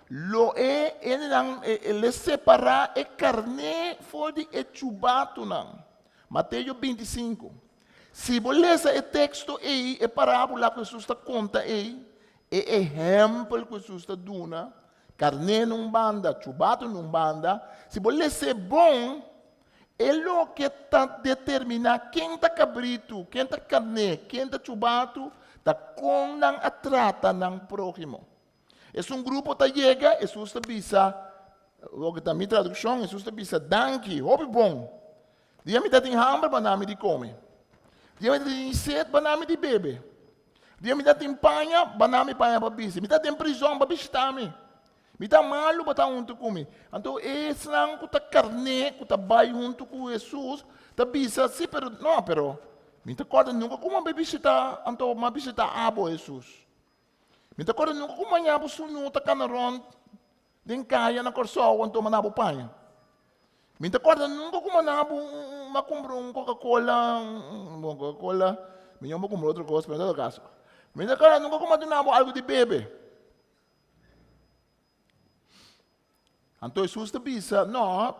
Speaker 2: Lo e hendenan, el e separá e karné for di e chubatunan. Mateo 25. Si bo lesa e teksto ei, e parábola ku Hesus ta konta ei, e ehèmpel ku Hesus ta duna, karné na un banda, chubatu na un banda, si bo les'é bon, e loke ta determiná ken ta kabritu, ken ta karné, ken ta chubatu, ta kon nan a trata nan próhimo. Esun grupo ta yega, Hesus ta bisa, loke ta mi tradukshon, Hesus ta bisa, Danki, hopi bon. Dia mi ta tin hamber, bo a na mi di kome. Dia mi ta tin set, bo a na mi di bebe. Dia mi ta tin paña, bo a na mi paña pa bisti. Mi ta den prizòn, bo a bishitá mi. Mi ta malu, bo ta huntu ku mi. Anto esnan ku ta karné, ku ta bai huntu ku Hesus, ta bisa, Si, pero, no, pero mi ta kòrda nunka ku mi a bai bishitá, anto mi a bishitá abo, Hesus. Mi ta kòrda nunka ku maña bo sunu ta kana rònt den kaya na Kòrsou anto manda bo paña. Mi ta kòrda nunka ku manda bo un a kumpra un Coca-Cola, bon Coca-Cola mi ño bo kumpra otro kos pero en todo kaso. Mi ta kòrda nunka ku mi a duna bo algu di bebe. Anto Hesus ta bisa, No,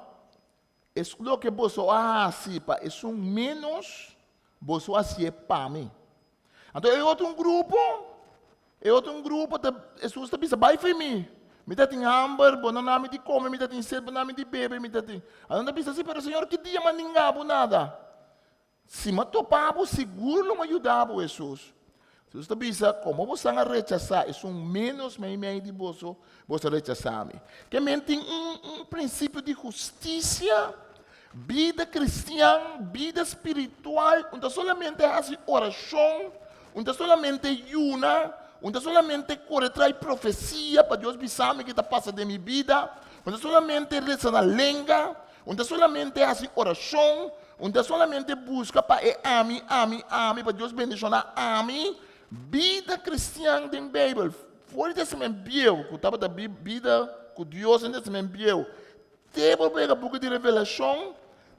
Speaker 2: es loke boso a hasi pa esun ménos, boso a hasié pa mi. Anto e otro un grupo, e otro un grupo ta, Hesus ta bisa, Bai fi mi, mi ta tin hamber, bo no na mi di kome, mi ta tin sed, bo no na mi di bebe, mi ta tin. Anto nan ta bisa, Si, pero Señor, ki dia mi a ninga bo nada? Si m'a topa bo, sigur lo m'a yuda bo, Hesus. Hesus ta bisa, Komo bosan a rechasá esun ménos meimei di boso, boso a rechasá mi. Ke men tin un un prinsipio di hustisia, bida kristian, bida spiritual, un ta solamente hasi orashon, un ta solamente yuna, un ta solamente kore trai profesia pa Dios bisa mi ke ta pasa den mi bida, un ta solamente resa na lenga, Un ta solamente hasi orashon, un ta solamente buska pa e ami, ami, ami, pa Dios bendishoná ami. Bida kristian den Beibel, for di Testament Bieu, ku tabata bida ku Dios den Testament Bieu, te bo bega buki di Revelashon,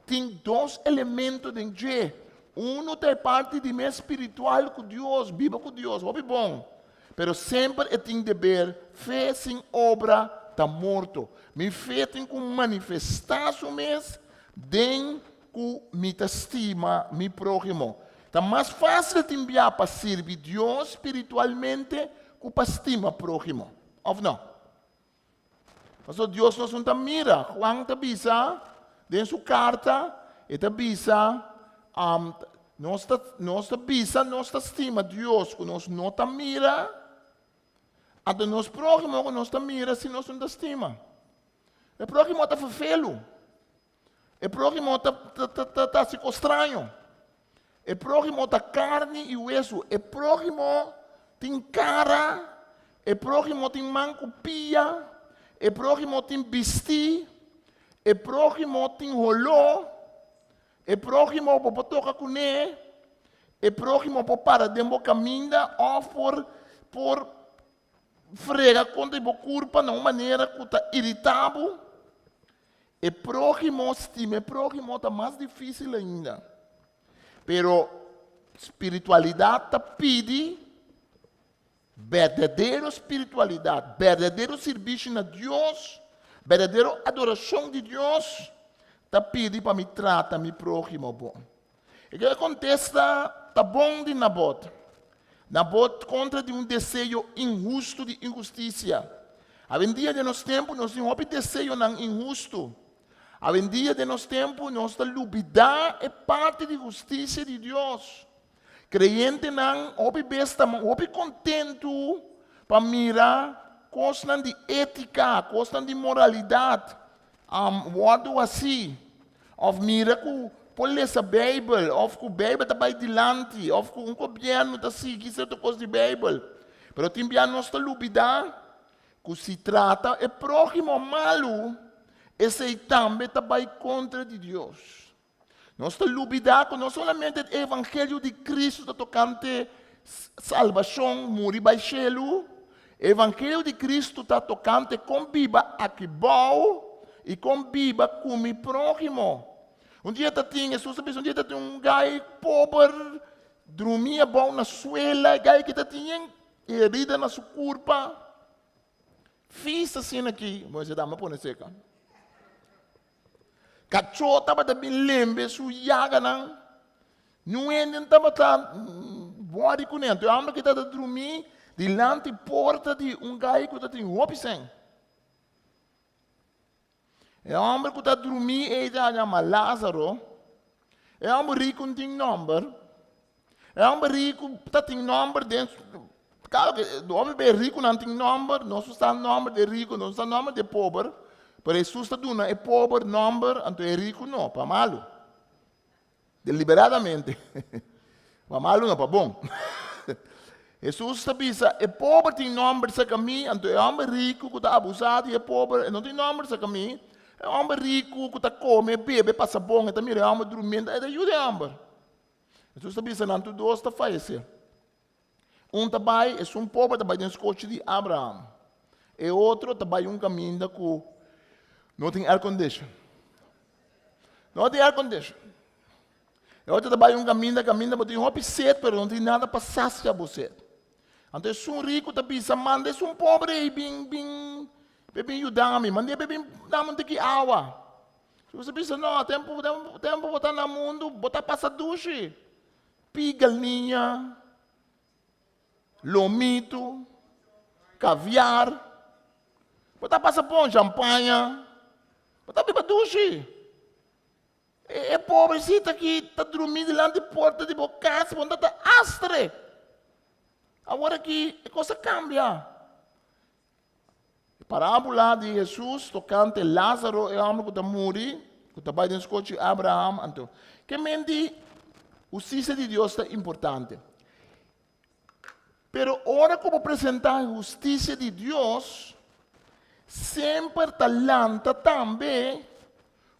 Speaker 2: tin dos elemento den dje. Unu ta e parti di mes spiritual ku Dios, biba ku Dios, hopi bon. Pero semper e tin deber, fe sin obra ta morto. Mi fe tin ku manifestá su mes den ku mi ta stima mi próhimo. Ta mas fásil tin bia pa sirbi Dios spiritualmente ku pa stima próhimo, òf no? Pasobra Dios nos no ta mira. Juan ta bisa den su karta, e ta bisa, um, nos ta, nos ta bisa nos ta stima Dios ku nos no ta mira, anto nos próhimo ku nos ta mira si nos no ta stima. E próhimo ta ferfelu. E próhimo ta, ta, ta, ta, ta hasi kos straño. E próhimo ta karni i wesu. E próhimo tin kara. E próhimo tin man ku pia. E próhimo tin bistí. E próhimo tin holó. E próhimo bo por toka kuné, e próhimo por para den bo kaminda òf por por frega kontra di bo kurpa na un manera ku ta iritá bo. E próhimo, stima e próhimo ta mas difísil ainda. Pero spiritualidat ta pidi berdadero spiritualidat, berdadero sirbishi na Dios, berdadero adorashon di Dios ta pidi pa mi trata mi próhimo bon. E ke kontesta ta bon di Nabot. Nabot kontra di un deseo inhustu di inhustisia. Awendia den nos tempu nos tin hopi deseonan inhustu. Awendia den nos tempu nos ta lubidá e parti di hustisia di Dios. Kreyentenan hopi bes ta hopi kontentu pa mira kosnan di étika, kosnan di moralidat wòrdu hasí, òf mira ku por lesa Beibel, òf ku Beibel ta bai dilanti, òf ku un gobièrnu ta sigui sierto kos di Beibel. Pero tin bia nos ta lubidá ku si trata e próhimo malu, esei tambe ta bai kontra di Dios. Nos ta lubidá ku no solamente e evangelio di Kristu ta tokante salbashon, muri bai shelu, e evangelio di Kristu ta tokante kon biba aki bou i kon biba ku mi próhimo. Un dia ta tin, Hesus ta bisa, un dia ta tin un gai pober drumí abou na suela, e gai ki ta tin yen herida na su kurpa, fis asina aki, Moisés dame pone seka. Kachó tabata bin lembe su yaganan. Niun hende no tabata wòri kuné. Anto e hòmber ki tabata drumí dilanti porta di un gai ku tabatin hopi sèn. E hòmber ku ta drumí ei ta yama Lázaro. E hòmber riku no tin nòmber. E hòmber riku ta tin nòmber den Klaro ke hopi be rikunan tin nòmber, nos no sa nòmber di e riku, nos no sa nòmber di e pober, pero Hesus ta duna e pober nòmber, anto e riku no, pa malu. Deliberadamente. Pa malu no, pa bon. Hesus ta bisa, e pober tin nòmber serka mi, anto e hòmber riku ku ta abusá di e pober, e no tin nòmber serka mi. E hòmber riku ku ta kome, bebe, pasa bon, e ta mira e hòmber durmiendo, e ta yuda e hòmber. Hesus ta bisa nan tur dos ta fayesé. Un ta bai, esun pober ta bai den skochi di Abraham. E otro ta bai un kaminda ku no tin air condition. No tin air condition. E otro ta bai un kaminda, kaminda bo tin hopi set, pero no tin nada pa sasia bo set. Anto esun riku ta bisa, manda esun pobre ei bin, bin, bin yuda mi, manda e bin dami un tiki awa. Bo bisa, no, tempu, tempu bo ta na mundu, bo ta pasa dushi. Pi galiña, lomitu, kaviar. Bo ta pasa bon, shampaña. Bo ta biba dushi. E, e pobrecita aki ta drumi dilanti porta di bo kas, bo no ta astre. Awor aki e kos a kambia. E parábula di Hesus tokante Lázaro, e hòmber ku ta muri, ku ta bai den skochi Abraham, anto ke men di hustisia di Dios ta importante. Pero ora ku bo presentá e hustisia di Dios, semper ta lanta tambe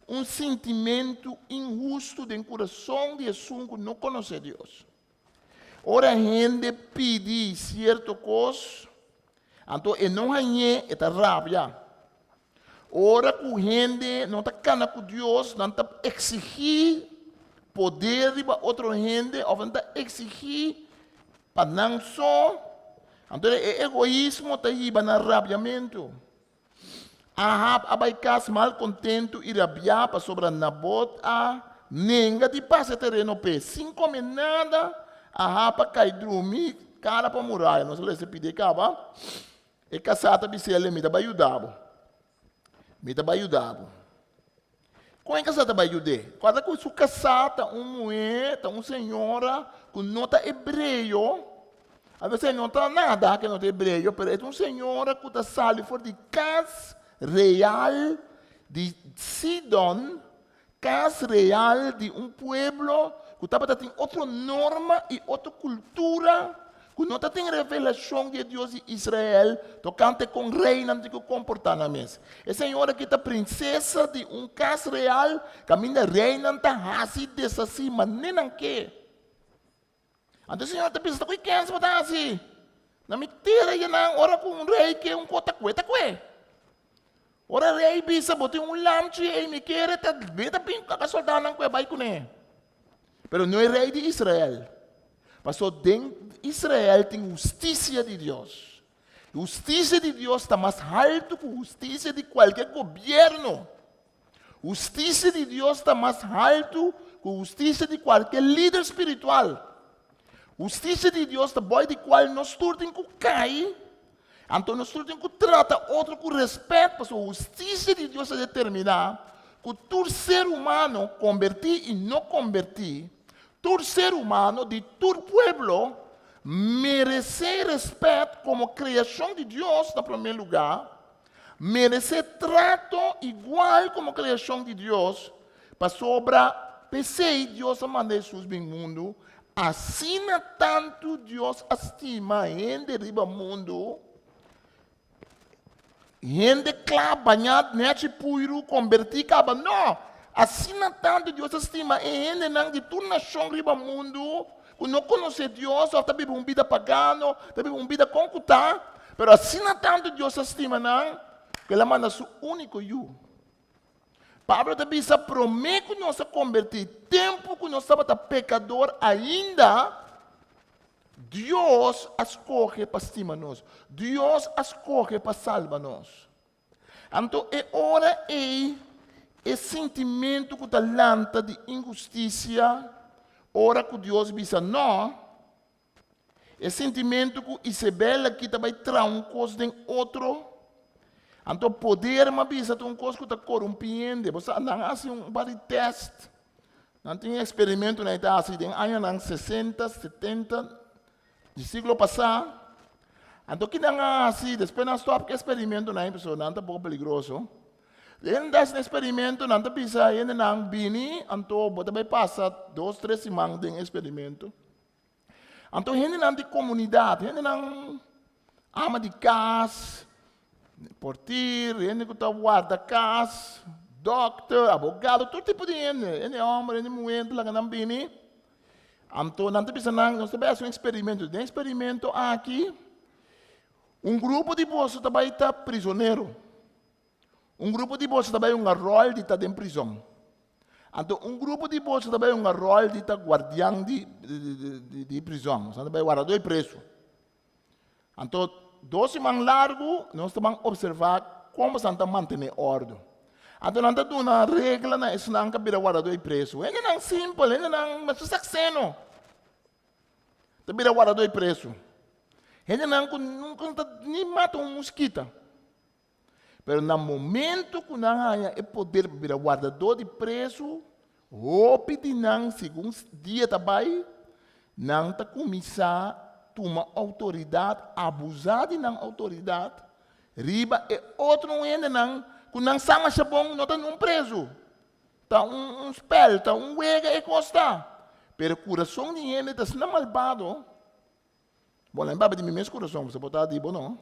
Speaker 2: un sintimentu inhustu den kurason di esun ku no konosé Dios. Ora hende pidi sierto kos, anto e no hañ'é, e ta rabia. Ora ku hende no ta kana ku Dios, nan ta eksigí poder riba otro hende òf nan ta eksigí pa nan so. Anto e egoismo ta hiba na rabiamentu. Ahab a bai kas mal kontentu i rabiá pasobra Nabot a nenga di pasa e tereno p'e. Sin kome nada, Ahab a kai drumi kara pa muraya. Nos a lesa e pidi e kaba. E kasá ta bis'é, Mi ta bai yuda bo. Mi ta bai yuda bo. Kon e kasá ta bai yud'é? Kòrda ku su kasá ta un muhé, ta un señora ku no ta hebreo. A veces e no ta nada ku no ta hebreo, pero e ta un señora ku ta sali for di kas real di Sidon, kas real di un pueblo ku tabata tin otro norma i otro kultura. ku no ta tin revelashon di e Dios di Israel tokante kon reinan tin ku komportá nan mes. E señora aki ta prinsesa di un kas real kaminda reinan ta hasi i deshasí manera nan ke. Anto e señora ta bisa, Ta ku e kens bo ta hasi? Na mi tera yenan ora ku un rei ke un kos ta kue, ta kue. Ora rei bisa, Bo tin un lamchi ei, mi kere ta mi ta bin kaka soldánan ku e bai kuné. Pero no e rei di Israel. Pasobra den Israel tin hustisia di Dios. Hustisia di Dios ta mas haltu ku hustisia di kualke gobièrnu. Hustisia di Dios ta mas haltu ku hustisia di kualke lider spiritual. Hustisia di Dios ta boi di kual nos tur tin ku kai, anto nos tur tin ku trata otro ku rèspèt, pasobra hustisia di Dios ta determiná ku tur ser humano, kombertí i no kombertí, tur ser humano di tur pueblo meresé rèspèt komo kreashon di Dios na promé lugá, meresé trato igual komo kreashon di Dios, pasobra p'esei Dios a manda Hesus bin mundu, asina tantu Dios a stima hende riba mundu, hende kla bañá nèchi puiru kombertí kaba, no! Asina tantu Dios a stima e hendenan di tur nashon riba mundu ku no konosé Dios òf ta biba un bida pagano, ta biba un bida kon ku ta, pero asina tantu Dios a stima nan ku el a manda su úniko Yu. Pablo ta bisa promé ku nos a kombertí, tempu ku nos tabata pekador ainda, Dios a skohe pa stima nos. Dios a skohe pa salba nos. Anto e ora ei e sintimentu ku ta lanta di inhustisia ora ku Dios bisa nò, e sintimentu ku Isabel aki ta bai traha un kos den otro, anto poder m'a bisa ta un kos ku ta korumpí hende. Bo sa nan a hasi un par di tèst, nan tin eksperimentonan e ta hasi den añanan sesenta, setenta di siglo pasá. Anto ki nan a hasi? Despues nan stòp ku eksperimentonan ei pasobra nan ta poko peligroso. Den des eksperimento nan ta bisa hendenan bini anto bo ta bai pasa dos tres siman den eksperimento. Anto hendenan di komunidat, hendenan ama di kas, portir, hende ku ta warda kas, dòkter, abogado, tur tipo di hende, hende hòmber, hende muhé, ta laga nan bini. Anto nan ta bisa nan, nos ta bai hasi un eksperimento. Den eksperimento aki, un grupo di boso ta bai ta prisonero. Un grupo di boso ta bai hunga ròl di ta den prizòn. Anto un grupo di boso ta bai hunga ròl di ta guardian di di prizòn. Nan ta bai wardadó e presu. Anto dos siman largu nos ta ban opservá kon boso ta mantené òrdu. Anto nan ta duna regla na esnan ku a bira wardadó e presu. Hendenan simpel, hendenan mester sakseno ta bira wardadó e presu. Hendenan ku nunka no ta ni mata un muskita. Pero na momento ku nan haña e poder pa bira wardadó di presu, hopi di nan, segun dia ta bai, nan ta kuminsá tuma outoridat, abusá di nan outoridat riba e otro hendenan ku nan sa masha bon no ta niun presu. Ta un spèl, ta un wega e kos ta. Pero kurason di hende ta asina malbado. Bo no papia di mi mes kurason, pasobra bo ta di bo no.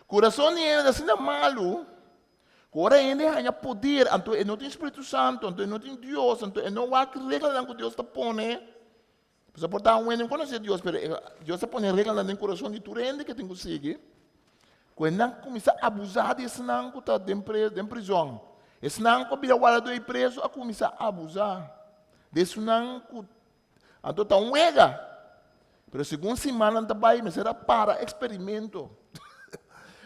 Speaker 2: Kurason di hende ta asina malu ku ora hende haña poder, anto e no tin Spiritu Santu, anto e no tin Dios, anto e no wak reglanan ku Dios ta pone. Pasobra por ta un hende no konosé Dios, pero Dios ta pone reglanan den kurason di tur hende ke tin ku sigui. Ku e nan kuminsá abusá di esnan ku ta den den prizòn. Esnan ku a bira wardadó i prezu a kuminsá abusá di esnan ku Anto ta un wega. Pero segun simannan ta bai mester a para eksperimento.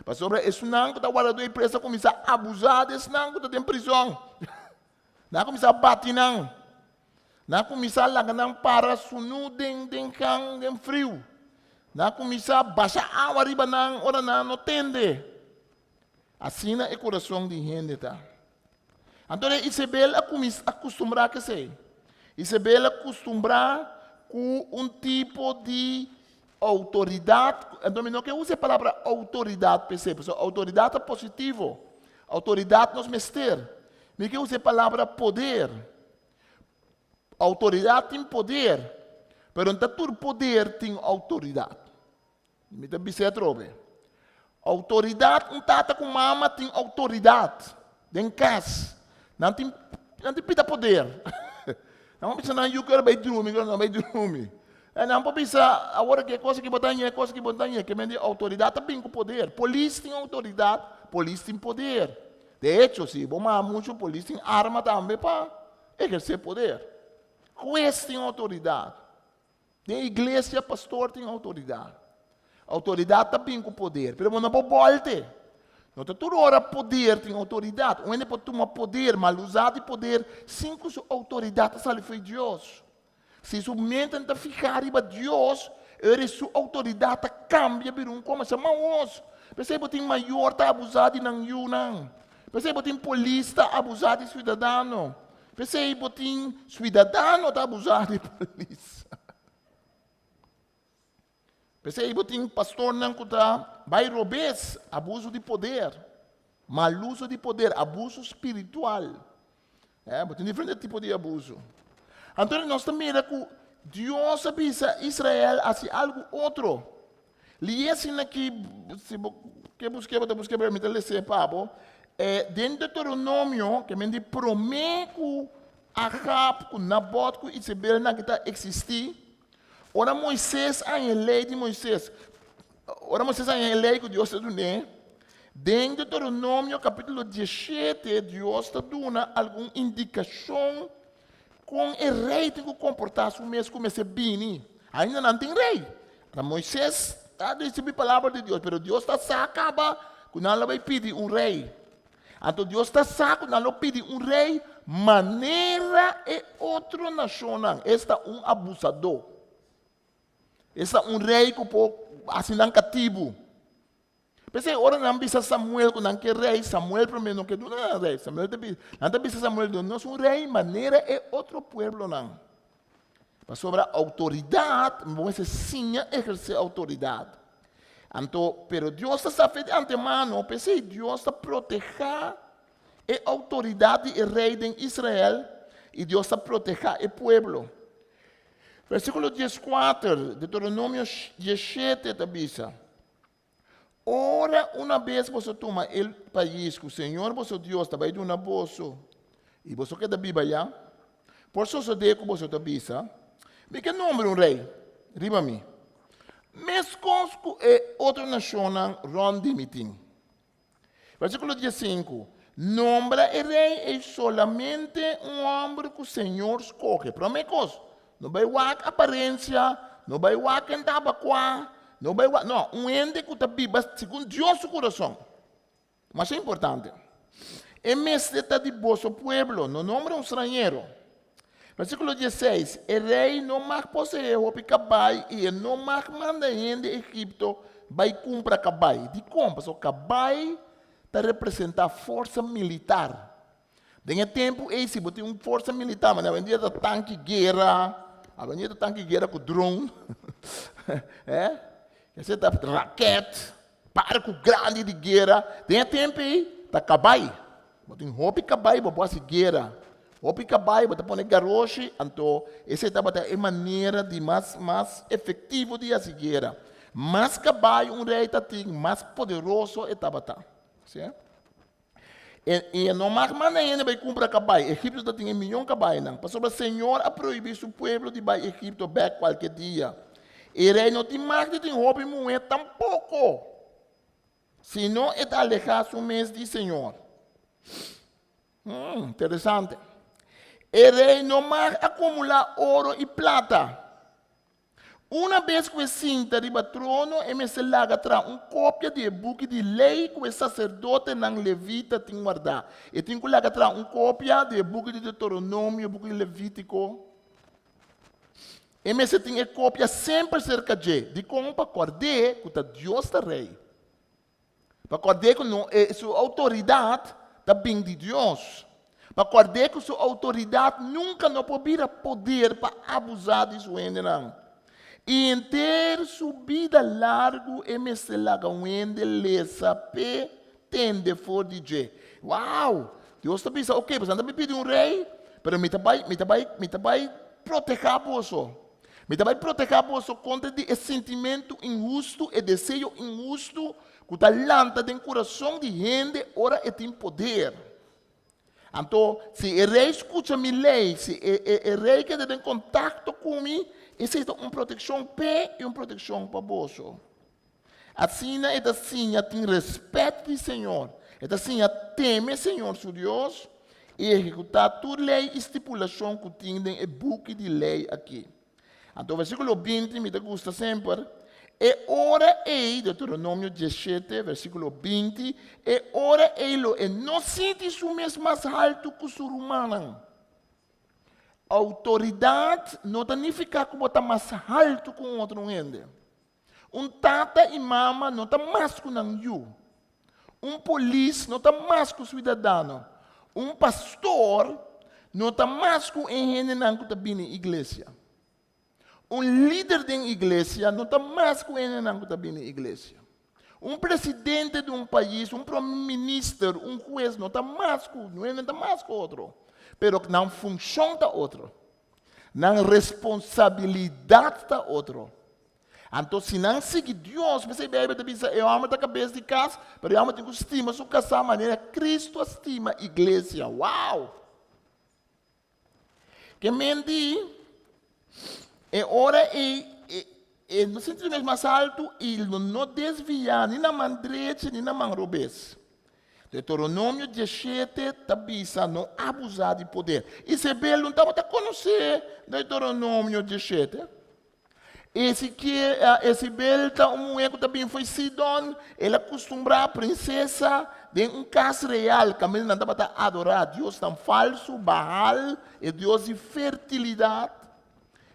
Speaker 2: Pasobra esunnan ku ta wardadó e preso a kuminsá abusá di esnan ku ta den prizòn. Nan a kuminsá bati nan. Nan a kuminsá laga nan para sunú den den kan den friu. Nan a kuminsá basha awa riba nan ora nan no tende. Asina e kurason di hende ta. Anto de Isabel a kuminsá a kustumbrá ku esei. Isabel a kustumbrá ku un tipo di outoridat. Anto mi no ke usa e palabra outoridat p'esei, pasobra outoridat ta positivo. Outoridat nos mester. Mi ke usa e palabra poder. Outoridat tin poder. Pero no ta tur poder tin outoridat. Mi ta bis'é atrobe. Outoridat, un tata ku mama tin outoridat den kas. Nan tin nan tin pita poder. Nan por bisa nan yu ku ora bai drumi, ku ora no bai drumi. E nan por bisa awor ke kos aki bo ta haña, e kos aki bo ta haña. Ke men di outoridat ta bin ku poder. Polis tin outoridat, polis tin poder. De echo, si bo mama muchu, polis tin arma tambe pa ehersé poder. Hues tin outoridat. Den iglesia pastor tin outoridat. Outoridat ta bin ku poder, pero bo no por bòlte. No ta tur ora poder tin outoridat. Un hende por tuma poder, malusá di poder, sin ku su outoridat ta sali fo'i Dios. Si su mente no ta fihá riba Dios, e ora su outoridat ta kambia bira un kos masha maos. P'esei bo tin mayor ta abusá di nan yunan. P'esei bo tin polis ta abusá di siudadano. P'esei bo tin suidadano ta abusá di polis. P'esei bo tin pastornan ku ta bai robes, abuso di poder, mal uso di poder, abuso spiritual. Eh, bo tin diferente tipo di abuso. Anto nos ta mira ku Dios a bisa Israel hasi algu otro. Lié asina ki, si bo ke busk'é bo ta busk'é, pero mi ta les'é pa bo. E, den Deuteronomio, ke men di promé ku Ahab, ku Nabot, ku Isabel nan ki ta eksistí, ora Moises a haña e lei di Moises, ora Moises a haña e lei ku Dios a dun'é, den Deuteronomio kapítulo diesshete Dios ta duna algun indikashon Kon e rei tin ku komportá su mes ku mester bini? Ainda nan tin rei. Ta Moises ta risibí palabra di Dios, pero Dios ta sa kaba ku nan lo bai pidi un rei. Anto Dios ta sa ku nan lo pidi un rei manera e otro nashonnan, esta un abusadó. Esta un rei ku por hasi nan katibu. P'esei ora nan bisa Samuel ku nan ke rei, Samuel promé no ke duna nan rei. Samuel ta bisa, nan ta bisa Samuel, duna nos un rei manera e otro pueblonan. Pasobra outoridat, bo mester siña ehersé outoridat. Anto, pero Dios ta sa fe di antemano, p'esei Dios ta protehá e outoridat di e rei den Israel i Dios ta protehá e pueblo. Versíkulo dieskuater, Deuteronomio diesshete ta bisa, Ora una bes boso tuma e pais ku señor boso Dios ta bai duna boso i boso keda biba ayá, por sosodé ku boso ta bisa, Mi ke nombra un rei riba mi, meskos ku e otro nashonnan rònt di mi tin. Versíkulo diesinku, Nombra e rei ei solamente un hòmber ku señor skohe. Promé kos, no bai wak aparensia, no bai wak ken ta abakua, no bai wak, no, un hende ku ta biba segun Dios su kurason. Masha importante. E mester ta di boso pueblo, no nombra un strañero. Versíkulo dieseis, E rei no mag poseé hopi kabai i e no mag manda hende Egipto bai kumpra kabai. Dikon? Pasobra kabai ta representá forsa militar. Den e tempu ei si bo tin un forsa militar, manera awendia ta tanki guera, awendia ta tanki guera ku dron, eh, esei ta raket, barku grandi di guera. Den e tempu ei ta kabai. Bo tin hopi kabai, bo por hasi guera. Hopi kabai, bo ta pone garoshi, anto esei tabata e manera di mas mas efektivo di hasi guera. Mas kabai un rei ta tin, mas poderoso e tabata. Si? E, i e no mag manda hende bai kumpra kabai. Egipto ta tin e miyon kabainan, pasobra Señor a prohibí su pueblo di bai Egipto bèk kualke dia. E rei no tin mag di tin hopi muhé tampoko. Si no e ta alehá su mes di Señor. Hmm, interesante. E rei no mag akumulá oro i plata. Una bes ku e sinta riba trono, e mester laga traha un kopia di e buki di lei ku e saserdotenan levita tin wardá. E tin ku laga traha un kopia di e buki di Deuteronomio, buki di Levítiko. E mester tin e kopia semper serka dje. Dikon? Pa kòrd'é ku ta Dios ta rei. Pa kòrd'é ku no, e, su outoridat ta bin di Dios. Pa kòrd'é ku su outoridat nunka no por bira poder pa abusá di su hendenan. I henter su bida largu e mester laga un hende lesa p'e tende for di dje. Wow! Dios ta bisa, ok, boso ta pidi un rei, pero mi ta bai, mi ta bai, mi ta bai protehá boso. Mi ta bai protehá boso kontra di e sintimentu inhustu, e deseo inhustu ku ta lanta den kurason di hende ora e tin poder. Anto, si e rei skucha mi lei, si e, e, e rei keda den kontakto ku mi, esei ta un protekshon p'e i un protekshon pa boso. Asina e ta siña tin rèspèt di Señor, e ta siña teme Señor su Dios i ehekutá tur lei i stipulashon ku tin den e buki di lei akí. Anto versíkulo 20 mi ta gusta semper, E ora ei, Deuteronomio 17, versíkulo 20, e ora ei lo e no sinti su mes mas haltu ku su rumannan. Outoridat no ta nifiká ku bo ta mas haltu ku un otro hende. Un tata i mama no ta mas ku nan yu. Un polis no ta mas ku suidadano. Un pastor no ta mas ku e hendenan ku ta bini iglesia. Un lider den iglesia no ta mas ku e hendenan ku ta bini iglesia. Un presidente di un pais, un prome minister, un hues no ta mas ku, no hende ta mas ku otro. Pero nan funshon ta otro. Nan responsabilidat ta otro. Anto si nan sigui Dios, p'esei Beibel ta bisa e hòmber ta kabes di kas, pero e hòmber tin ku stima su kasá manera Kristu a stima iglesia. Wow! Ke men di e ora ei e no sinti su mes mas altu i lo no desviá ni na man drechi ni na man robes. Deuteronomio 17 ta bisa no abusá di poder. Isabel no tabata konosé Deuteronomio 17. Isabel ta un muhé ku ta bin fo'i Sidon, el a kustumbrá prinsesa den un kas real kaminda nan tabata adorá diosnan falsu, Baal, e dios di fertilidat,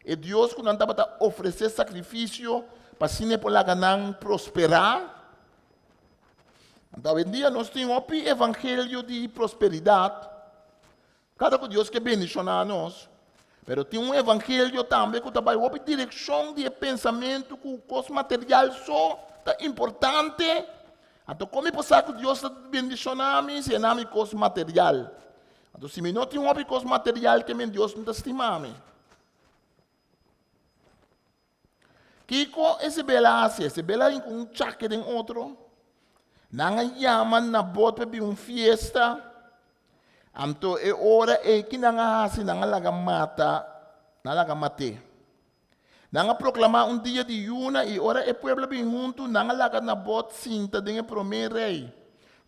Speaker 2: e dios ku nan tabata ofresé sakrifisio pa asina e por laga nan prosperá. Anto awendia nos tin hopi evangelio di prosperidat. Kada ku Dios ke bendishoná nos, pero tin un evangelio tambe ku ta bai hopi direkshon di e pensamentu ku kos material so ta importante. Anto kon mi por sa ku Dios ta bendishoná mi si e na mi kos material? Anto si mi no tin hopi kos material ke men Dios no ta stima mi. Kiko Isabel a hasi? Isabel a hinka un chake den otro. Nan a yama Nabot pa bin un fiesta. Anto e ora ei ki nan a hasi? Nan a laga mata, nan a laga mat'é. Nan a proklamá un dia di yuna i ora e pueblo a bin huntu, nan a laga Nabot sinta den e promé rei.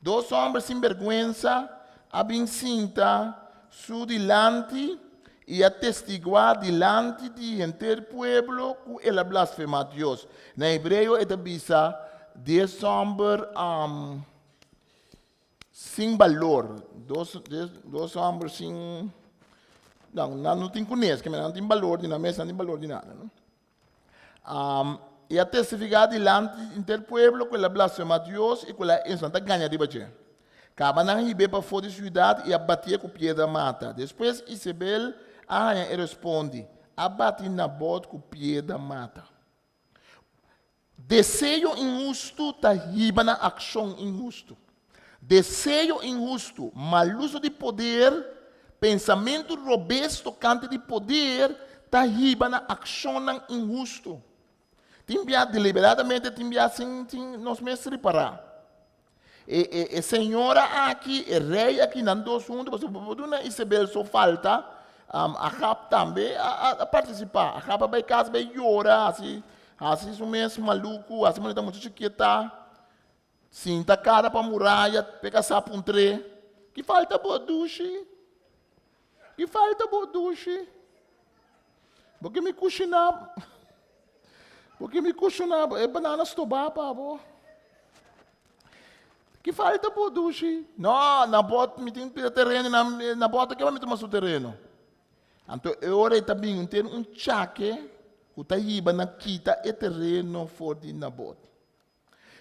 Speaker 2: Dos hòmber sin bèrgwensa a bin sinta su dilanti i a testiguá dilanti di henter pueblo ku el a blasfemá Dios. Na hebreo e ta bisa dies hòmber sin balor, dos hòmber sin, nan no tin kunes, nan no tin balor di nan mes, nan no tin balor di nada. I a testifiká dilanti di henter pueblo ku el a blasfemá Dios i ku el a insultá gaña riba dje. Kaba nan hib'é pafó di siudat i a batié ku piedra mata. Despues Isabel a haña e respondi, A bati Nabot ku piedra mata. Deseo inhustu ta hiba na akshon inhustu. Deseo inhustu, maluso di poder, pensamentu robes tokante di poder ta hiba na akshonnan inhustu. Tin bia deliberadamente, tin bia sin sin nos mes ripará. E e e señora aki, e rei aki, nan dos huntu, pasobra bo por duna Isabel so falta, Ahab tambe a a a partisipá. Ahab a bai kas bai yora, hasi hasi su mes maluku, hasi manera ta mucha chikieta. Sinta kara pa muraya, peka sa puntr'é, Ki falta bo, dushi? Ki falta bo, dushi? Bo ke mi kushiná, bo ke mi kushiná e banana stobá pa bo? Ki falta bo, dushi? No, Nabot, mi tin tereno, Nabot a keba mi tuma su tereno. Anto e ora ei ta bin un ten un chake ku ta hiba na kita e tereno for di Nabot.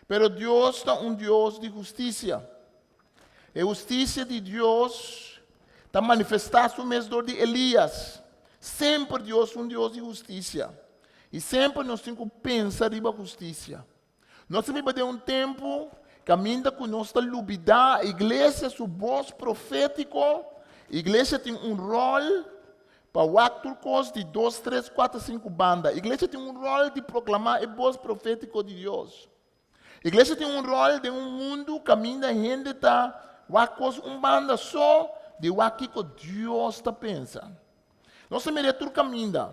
Speaker 2: Pero Dios ta un Dios di hustisia. E hustisia di Dios ta manifestá su mes dor di Elias. Semper Dios un Dios di hustisia. I semper nos tin ku pensa riba hustisia. Nos ta biba den un tempu kaminda ku nos ta lubidá iglesia su bos profétiko. Iglesia tin un ròl. Pa wak tur kos di dos, tres, kuater, sinku banda. Iglesia tin un ròl di proklamá e bos profétiko di Dios. Iglesia tin un ròl den un mundu kaminda hende ta wak kos un banda so di wak kiko Dios ta pensa. Nos ta mira e tur kaminda.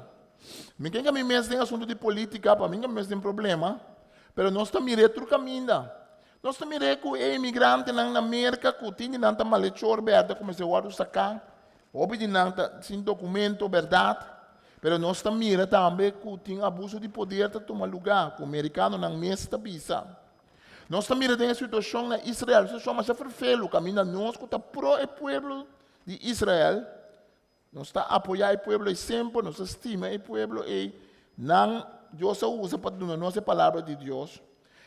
Speaker 2: Mi ken ka mi mes den asuntu di polítika, pa mi ka mi mes den problema, pero nos ta mira e tur kaminda. Nos ta mira ku e imigrantenan na Merka ku tin di nan ta malechor bèrda ku mester wòrdu saká, hopi di nan ta sin dokumento bèrdat, pero nos ta mira tambe ku tin abuso di poder ta tuma lugá, ku merikanonan mes ta bisa. Nos ta mira den e situashon na Israel, un situashon masha ferfelu kaminda nos ku ta pro e pueblo di Israel, Nos ta apoyá e pueblo ei semper, nos ta stima e pueblo ei. Nan, Dios a usa pa duna nos e palabra di Dios.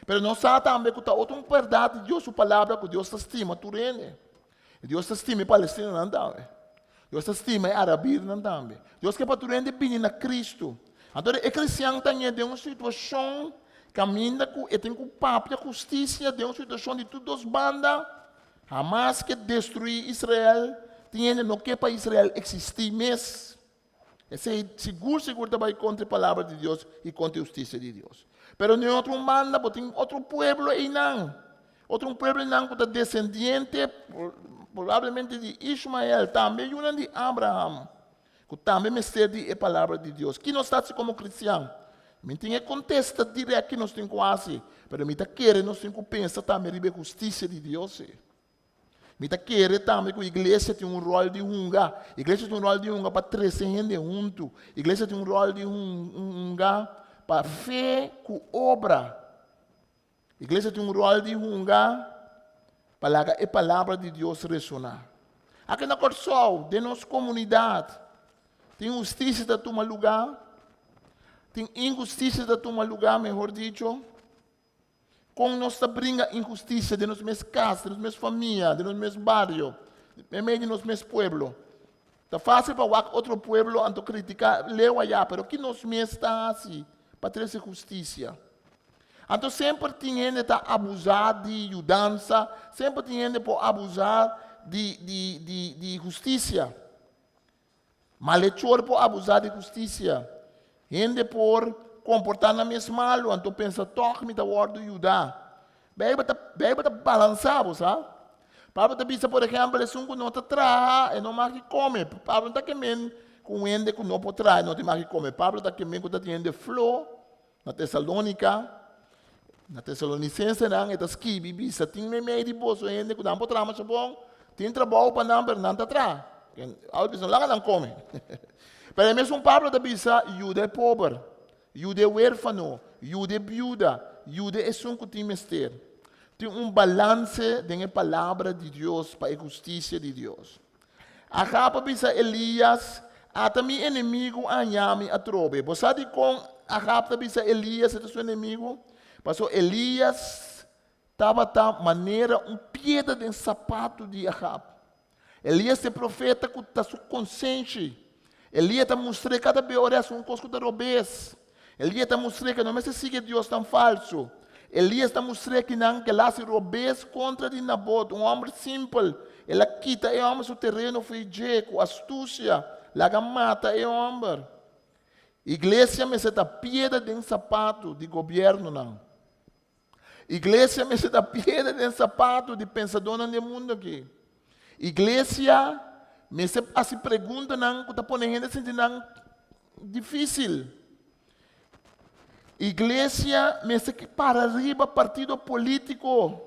Speaker 2: Pero nos sa tambe ku ta otro un bèrdat di Dios su palabra ku Dios ta stima tur hende. Dios ta stima e palestinonan tambe. Dios ta stima e arabirnan tambe. Dios ke pa tur hende bini na Kristu. Anto e kristian ta ñe den un situashon kaminda ku e tin ku papia hustisia den un situashon di tur dos banda. Hamas ke destruí Israel, tin hende no ke pa Israel eksistí mes. Esei sigur sigur ta bai kontra e palabra di Dios i kontra e hustisia di Dios. Pero den otro un banda bo tin otro pueblo einan, otro un pueblo einan ku ta desendiente probablemente di Ishmael, tambe yunan di Abraham. Ku tambe mester di e Palabra di Dios. Ki nos ta hasi komo kristian? Mi tin e kontesta dirèkt ki nos tin ku hasi, pero mi ta kere nos tin ku pensa tambe riba e hustisia di Dios. Mi ta kere tambe ku iglesia tin un ròl di hunga. Iglesia tin un ròl di hunga pa trese hende huntu. Iglesia tin un ròl di hunga pa fe ku obra. Iglesia tin un ròl di hunga pa laga e palabra di Dios resoná. Aki na Kòrsou, den nos komunidat, tin hustisia ta tuma lugá, tin inhustisia ta tuma lugá, mehor dicho. Kon nos ta bringa inhustisia den nos mes kas, den nos mes famia, den nos mes bario, meimei di nos mes pueblo? Ta fásil pa wak otro pueblo anto kritiká leu ayá, pero ki nos mes ta hasi pa trese hustisia? Anto semper tin hende ta abusá di yudansa, semper tin hende por abusá di di di di hustisia. Malechor por abusá di hustisia. Hende por komportá nan mes malu, anto pensa tòg mi ta wòrdu yudá. Beibel ta Beibel ta balansá bo sa. Pablo ta bisa por ehèmpel esun ku no ta traha e no mag di kome. Pablo no ta ke men ku un hende ku no por traha e no tin mag di kome. Pablo ta ke men ku ta tin hende flo. Na Tesalónika, na Tesalonisensenan e ta skibi bisa, Tin meimei di boso hende ku nan por traha masha bon, tin trabou pa nan, pero nan ta traha. Awor bisa, no laga nan kome. Pero e mesun Pablo ta bisa, Yuda e pober, yuda e wérfano, yuda e biuda, yuda esun ku tin mester. Tin un balanse den e palabra di Dios pa e hustisia di Dios. Ahab a bisa Elías, Ata mi enemigu a haña mi atrobe. Bo sa dikon Ahab ta bisa Elías e ta su enemigu? Pasobra Elías tabata manera un piedra den sapatu di Ahab. Elías ta e profeta ku ta su konsenshi. Elías ta mustr'é kada be ora e hasi un kos ku ta robes. Elías ta mustr'é ku e no mester sigui e diosnan falsu. Elías ta mustr'é kinan ku el a hasi robes kontra di Nabot, un hòmber simpel. El a kita e hòmber su tereno fo'i dje ku astusia, laga mata e hòmber. Iglesia mester ta piedra den sapatu di gobièrnunan. Iglesia mester ta piedra den sapatu di pensadónan di e mundu akí. Iglesia mester hasi preguntanan ku ta pone hende sinti nan difísil. Iglesia mester para riba partido polítiko.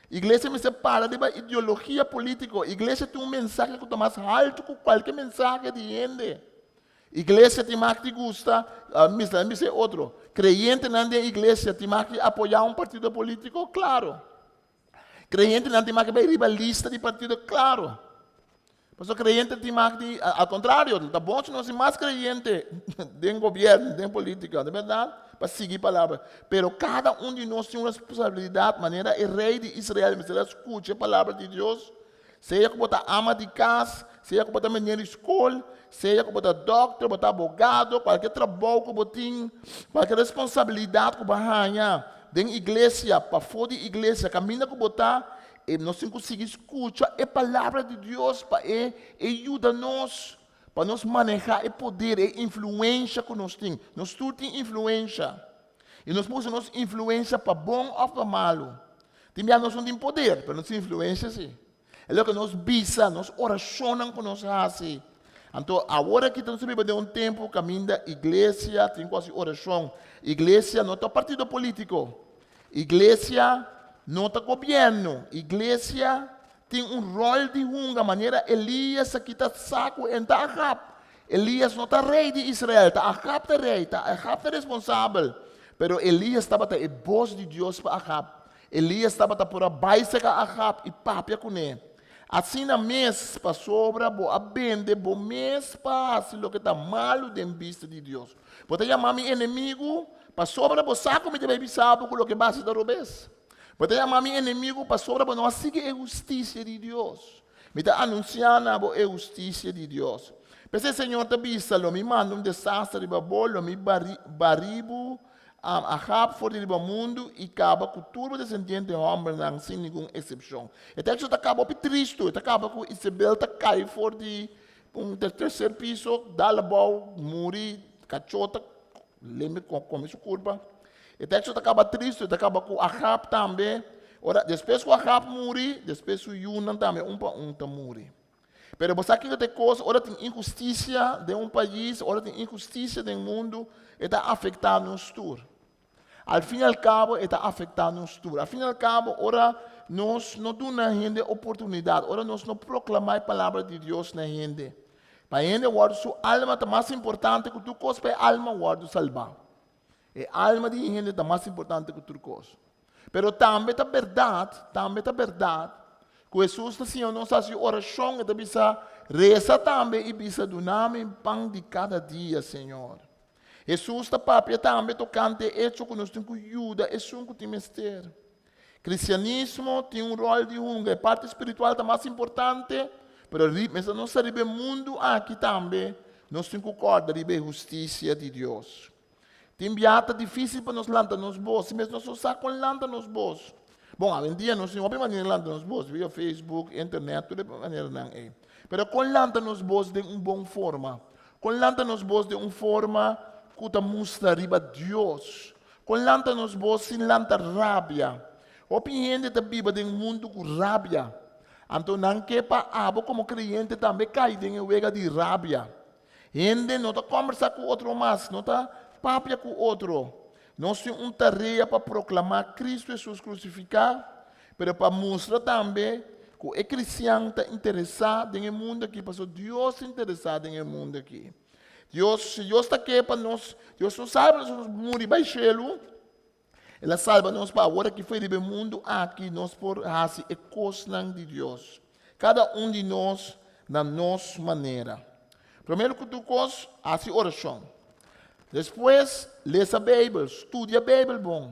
Speaker 2: Iglesia mester para riba ideologia polítiko. Iglesia tin un mensahe ku ta mas haltu ku kualke mensahe di hende. Iglesia tin mag di gusta, mester bisa e otro, kreyentenan den iglesia tin mag di apoyá un partido polítiko? Klaro. Kreyentenan tin mag di bai riba lista di partido? Klaro. Pasobra kreyente tin mag di, al kontrario, ta bon si nos tin mas kreyente den gobièrnu, den polítika, no bèrdat? Pa sigui palabra. Pero kada un di nos tin un responsabilidat, manera e rei di Israel mester a skucha e palabra di Dios. Sea ku bo ta ama di kas, sea ku bo ta meneer di skol, sea ku bo ta dòkter, bo ta abogado, kualke trabou ku bo tin, kualke responsabilidat ku bo a haña den iglesia, pafó di iglesia, kaminda ku bo ta, e nos tin ku sigui skucha e palabra di Dios pa e e yuda nos. Pa nos manehá e poder, e influensha ku nos tin. Nos tur tin influensha. I nos por usa nos influensha pa bon òf pa malu. Tin bia nos no tin poder, pero nos tin influensha sí. E loke nos bisa, nos orashonnan ku nos hasi. Anto awor aki nos ta biba den un tempu kaminda iglesia tin ku hasi orashon. Iglesia no ta partido polítiko. Iglesia no ta gobièrnu. Iglesia tin un ròl di hunga manera Elias a kita sa ku e ta Ahab. Elias no ta rei di Israel, ta Ahab ta rei, ta Ahab ta responsabel. Pero Elias tabata e bos di Dios pa Ahab. Elias tabata por a bai serka Ahab i papia kuné. Asina mes, pasobra bo a bende bo mes pa hasi loke ta malu den bista di Dios. Bo ta yama mi enemigu, pasobra bo sa ku mi ta bai bisa bo ku loke bo a hasi ta robes. Bo ta yama mi enemigu pasobra bo no a sigui e hustisia di Dios. Mi ta anunsiá na bo e hustisia di Dios. P'esei Señor ta bisa, Lo mi manda un desaster riba bo, lo mi bari bo Ahab for di riba mundu i kaba ku tur bo desendiente hòmbernan sin ningun eksepshon. E teksto ta kaba hopi tristu, e ta kaba ku Isabel ta kai for di un terser piso, dal abou, muri, kachó ta lembe kome su kurpa. E teksto ta kaba tristu, e ta kaba ku Ahab tambe. Ora, despues ku Ahab muri, despues su yunan tambe un pa un ta muri. Pero bo sa kiko ta e kos, ora tin inhustisia den un pais, ora tin inhustisia den mundu, e ta afektá nos tur. Al fin i al kabo e ta afektá nos tur. Al fin i al kabo ora nos no duna hende oportunidat, ora nos no proklamá e palabra di Dios na hende, pa hende wòrdu su alma ta mas importante ku tur kos pa e alma wòrdu salbá. E alma di hende ta mas importante ku tur kos. Pero tambe ta bèrdat, tambe ta bèrdat, ku Hesus ta siña nos hasi orashon, e ta bisa, Resa tambe i bisa, Duna mi pan di kada dia, Señor. Hesus ta papia tambe tokante e echo ku nos tin ku yuda esun ku tin mester. Kristianismo tin un ròl di hunga, e parti spiritual ta mas importante, pero mester nos ta riba e mundu aki tambe, nos tin ku kòrda riba e hustisia di Dios. Tin bia ta difísil pa nos lanta nos bos, si mes nos no sa kon lanta nos bos. Bon, awendia nos tin hopi manera di lanta nos bos, via Facebook, internet, tur e maneranan ei. Pero kon lanta nos bos den un bon forma? Kon lanta nos bos den un forma ku ta mustra riba Dios? Kon lanta nos bos sin lanta rabia? Hopi hende ta biba den un mundu ku rabia. Anto nan ke pa abo komo kreyente tambe kai den e wega di rabia. Hende no ta kòmbersá ku otro mas, no ta papia ku otro. Nos tin un tarea pa proklamá Kristu Hesus krusifiká, pero pa mustra tambe ku e kristian ta interesá den e mundu akí, pasobra Dios ta interesá den e mundu akí. Dios, si Dios ta ke pa nos, Dios no salba nos pa nos muri bai shelu, El a salba nos pa awor aki fo'i riba e mundu aki nos por hasi e kosnan di Dios, kada un di nos na nos manera. Primero ku tur kos, hasi orashon. Despues, lesa Beibel, studia Beibel bon.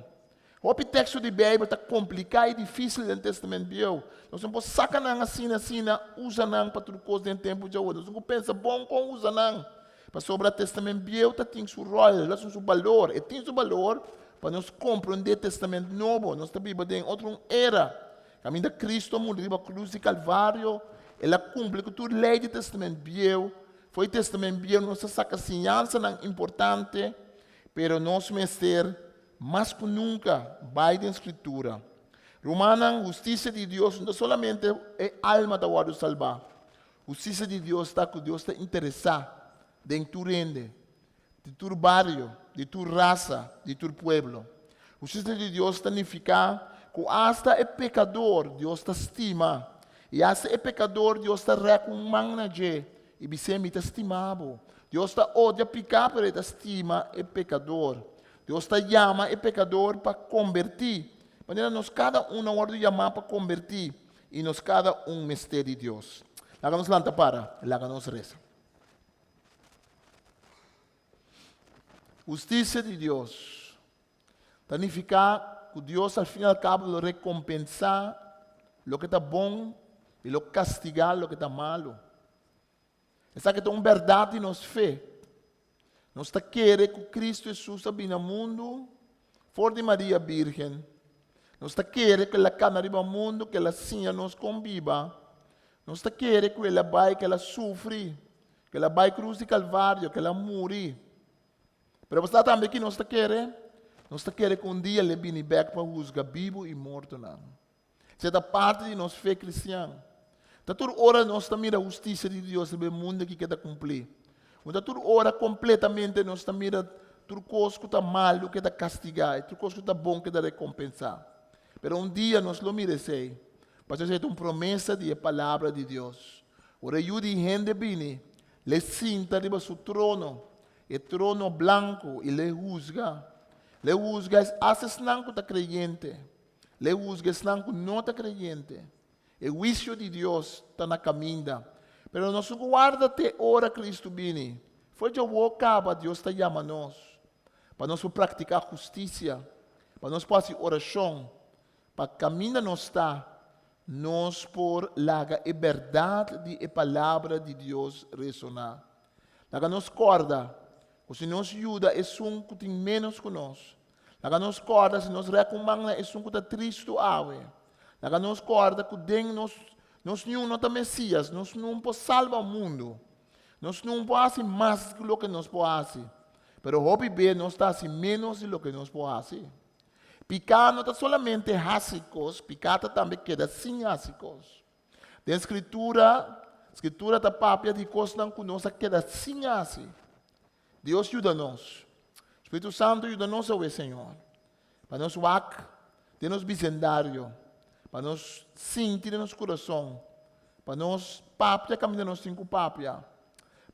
Speaker 2: Hopi teksto di Beibel ta kompliká i difísil den Testament Bieu. Nos no por saka nan asina asina, usa nan pa tur kos den tempu djawe. Nos tin ku pensa bon kon usa nan. Pasobra Testament Bieu ta tin su ròl, ta tin su balor. E tin su balor pa nos komprondé Testament Nobo. Nos ta biba den otro un era. Kaminda Kristu a muri riba krus di Kalvario, El a kumpli ku tur lei di Testament Bieu. For di Testament Bieu nos ta saka siñansanan importante, pero nos mester mas ku nunka bai den Skritura. Rumannan, hustisia di Dios no ta solamente e alma ta wòrdu salbá. Hustisia di Dios ta ku Dios ta interesá den tur hende, di tur bario, di tur rasa, di tur pueblo. Hustisia di Dios ta nifiká ku asta e pekador Dios ta stima, i asta e pekador Dios ta rèk un man na dje i bis'é, Mi ta stima bo. Dios ta odia piká, pero e ta stima e pekador. Dios ta yama e pekador pa kombertí, manera nos kada un a wòrdu yamá pa kombertí. I nos kada un mester di Dios. Laga nos lanta para, laga nos resa. Hustisia di Dios ta nifiká ku Dios al fin i al kabo lo rekompensá loke ta bon i lo kastigá loke ta malu. Esaki ta un bèrdat di nos fe. Nos ta kere ku Kristu Hesus a bini na mundu for di Maria Bírgen. Nos ta kere ku el a kana riba mundu, ku el a siña nos kon biba. Nos ta kere ku el a bai, ku el a sufri, ku Ku el a bai krus di Kalvario, ku el a muri. Pero bo sa tambe ki nos ta kere? Nos ta kere ku un dia lo e bini bèk pa husga bibu i mortonan. Esei ta parti di nos fe kristian. Ta tur ora nos ta mira hustisia di Dios riba e mundu aki ke ta kumplí. No ta tur ora kompletamente nos ta mira tur kos ku ta malu ke ta kastigá i tur kos ku ta bon ke ta rekompensá. Pero un dia nos lo mira esei, pasobra esei ta un promesa di e Palabra di Dios. Ora e Yu di hende bini, lo e sinta riba su trono, e trono blanku, i lo e husga. Lo e husga asta esnan ku ta kreyente. Lo e husga esnan ku no ta kreyente. E huisio di Dios ta na kaminda. Pero nos no ku warda te ora Kristu bini. For djawo kaba Dios ta yama nos pa nos por praktiká hustisia, pa nos por hasi orashon, pa kaminda nos ta, nos por laga e bèrdat di e Palabra di Dios resoná. Laga nos kòrda ku si nos yuda esun ku tin ménos ku nos, Laga nos kòrda si nos rèk un man na esun ku ta tristu awe. Laga nos kòrda ku den nos, nos niun no ta Mesias, nos nun por salba mundu. Nos nun por hasi mas ku loke nos por hasi. Pero hopi be nos ta hasi ménos di loke nos por hasi. Piká no ta solamente hasi kos, piká ta tambe keda sin hasi kos. Den Skritura, Skritura ta papia di kosnan ku nos a keda sin hasi. Dios yuda nos. Spiritu Santu yuda nos awe, Señor. Pa nos wak den nos bisendario, pa nos sinti den nos kurason, pa nos papia kaminda nos tin ku papia,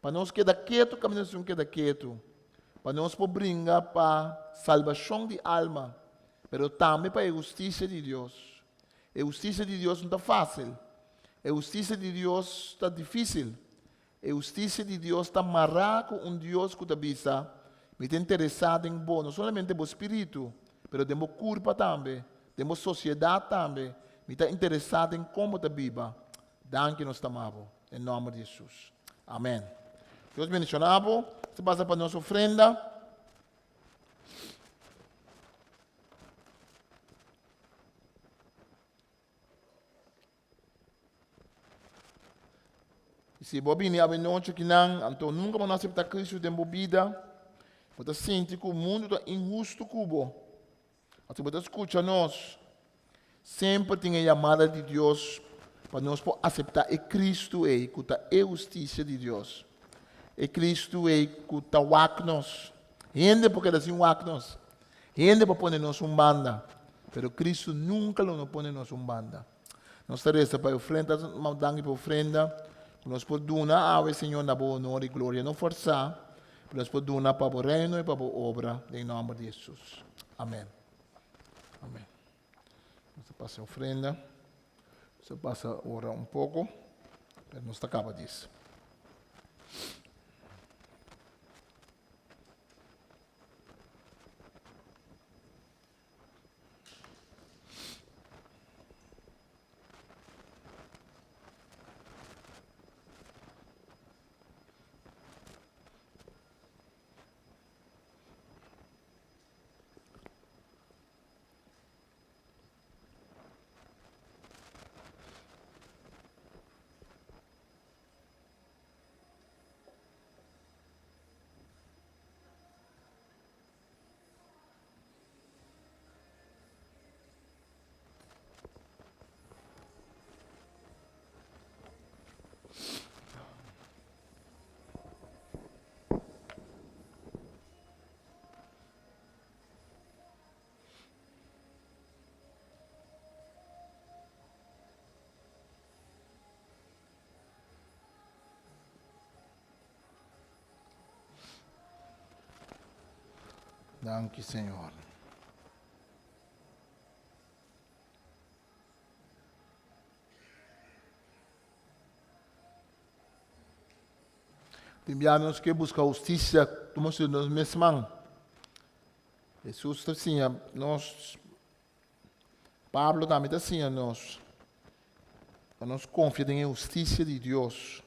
Speaker 2: pa nos keda ketu kaminda nos tin ku keda ketu, pa nos por bringa pa salbashon di alma, pero tambe pa e hustisia di Dios. E hustisia di Dios no ta fásil. E hustisia di Dios ta difísil. E hustisia di Dios ta mará ku un Dios ku ta bisa, Mi ta interesá den bo, no solamente bo spiritu, pero den bo kurpa tambe, den bo sosiedat tambe. Mi ta interesá den kon bo ta biba. Danki nos ta ama bo. Den nòmber di Hesus. Amèn. Dios bendishoná bo. Nos ta pasa pa nos ofrenda. I si bo a bini awenochi akinan, anto nunka bo no aseptá Kristu den bo bida, bo ta sinti ku mundu ta inhustu ku bo. Anto bo ta skucha nos. Semper tin e yamada di Dios pa nos por aseptá e Kristu ei ku ta e hustisia di Dios. E Kristu ei ku ta wak nos. Hende por keda sin wak nos. Hende por pone nos un banda, pero Kristu nunka lo no pone nos un banda. Nos ta resa pa e ofrenda, ta duna danki pa e ofrenda ku nos por duna awe, Señor, na bo honor i gloria. No forsá, pero nos por duna pa bo reino i pa bo obra, den nòmber di Hesus. Amèn. Amèn. Nos ta pasa e ofrenda. Nos ta pasa ora un poko, pero nos ta kaba dis. Danki Señor. Tin bia nos ke buska hustisia tuma su nos mes man. Hesus ta siña nos, Pablo tambe ta siña nos, pa nos konfia den e hustisia di Dios.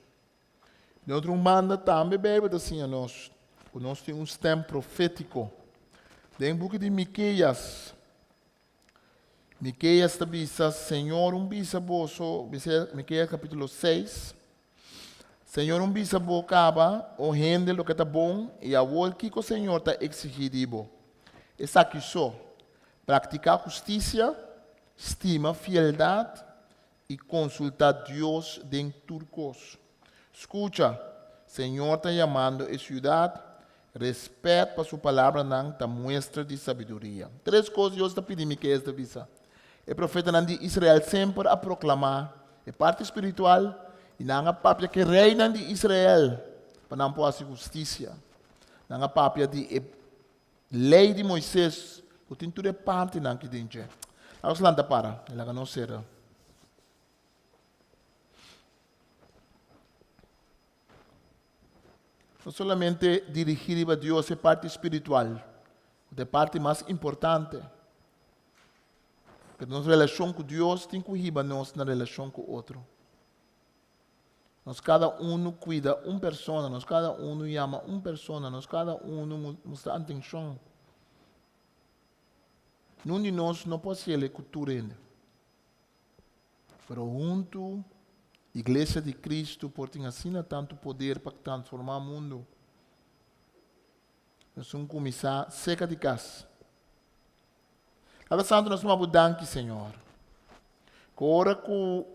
Speaker 2: Den otro un banda tambe Beibel ta siña nos ku nos tin un stèm profétiko. Den buki di Mikeas, Mikeas ta bisa, Señor un bisa boso, bisa Mikeas kapítulo 6, Señor un bisa bo kaba, o hende, loke ta bon, i awor kiko Señor ta eksigí di bo? Esaki so, Praktiká hustisia, stima fieldat i konsultá Dios den tur kos. Skucha! Señor ta yamando e siudat, rèspèt pa su palabranan ta muestra di sabiduria. Tres kos Dios ta pidi Miqueas ta bisa. E profetanan di Israel semper a proklamá e parti spiritual i nan a papia ku e reinan di Israel pa nan por hasi hustisia. Nan a papia di e Lei di Moises ku tin tur e partinan ki den dje. Laga nos lanta para i laga nos sera. No solamente dirigí riba Dios e parti spiritual, ku ta e parti mas importante. Pero nos relashon ku Dios tin ku hiba nos na relashon ku otro. Nos kada unu kuida un persona, nos kada unu yama un persona, nos kada unu mustra atenshon. Nun di nos no por hasiel ku tur hende. Pero huntu, Iglesia di Cristo por tin asina tantu poder pa transformá mundu. Nos un kuminsá seka di kas. Tata Santu, nos tuma bo danki, Señor, ku ora ku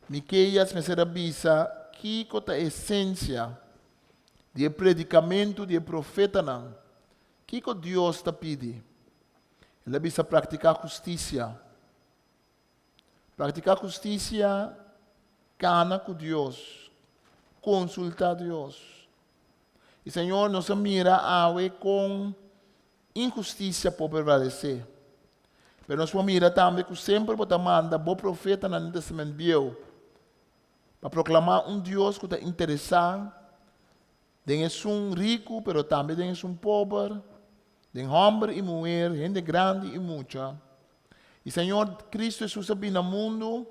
Speaker 2: Miqueias mester a bisa kiko ta esensia di e predikamentu di e profetanan, kiko Dios ta pidi, El a bisa praktiká hustisia. Praktiká hustisia, kana ku Dios, konsultá Dios. I Señor, nos a mira awe kon inhustisia por prevalesé. Pero nos por mira tambe ku semper bo ta manda bo profetanan den Testament Bieu pa proklamá un Dios ku ta interesá Den esun riku pero tambe den esun pober, den hòmber i muher, hende grandi i mucha. I Señor Cristo Jesus a bini na mundu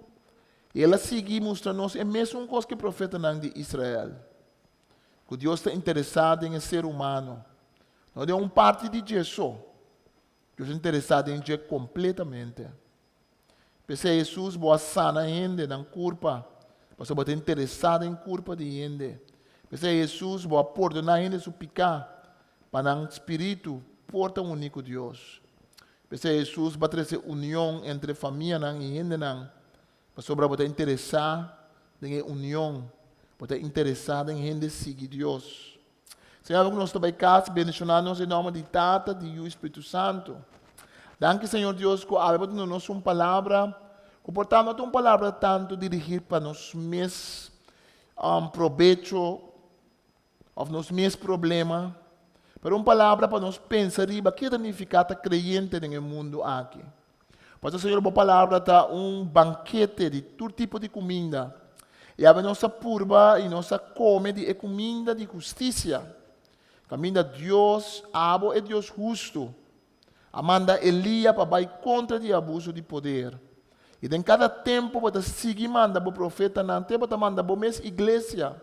Speaker 2: i El a sigui mustra nos e mesun kos ku e profetanan di Israel, ku Dios ta interesá den e ser humano, no den un parti di dje so. Dios ta interesá den dje kompletamente. P'esei Hesus bo a sana hende nan kurpa, pasobra bo ta interesá den kurpa di hende. P'esei Hesus bo a pordoná hende su piká, pa nan spiritu por ta uní ku Dios. P'esei Hesus bo a trese union entre famianan i hendenan, pasobra bo ta interesá den e union, bo ta interesá den hende sigui Dios. Señor, ku nos ta bai kas, bendishoná nos den nòmber di Tata, di Yu i Spiritu Santu. Danki, Señor Dios, ku awe bo duna nos un palabra, ku por ta no ta un palabra tantu dirigí pa nos mes probecho òf nos mes problema, pero un palabra pa nos pensa riba ke ta nifiká ta kreyente den e mundu aki. Pasobra, Señor, bo palabra ta un bankete di tur tipo di kuminda. I awe nos a purba i nos a kome di e kuminda di hustisia, kaminda Dios, abo e Dios hustu, a manda Elia pa bai kontra di abuso di poder. I den kada tempu bo ta sigui manda bo profetanan te bo ta manda bo mes iglesia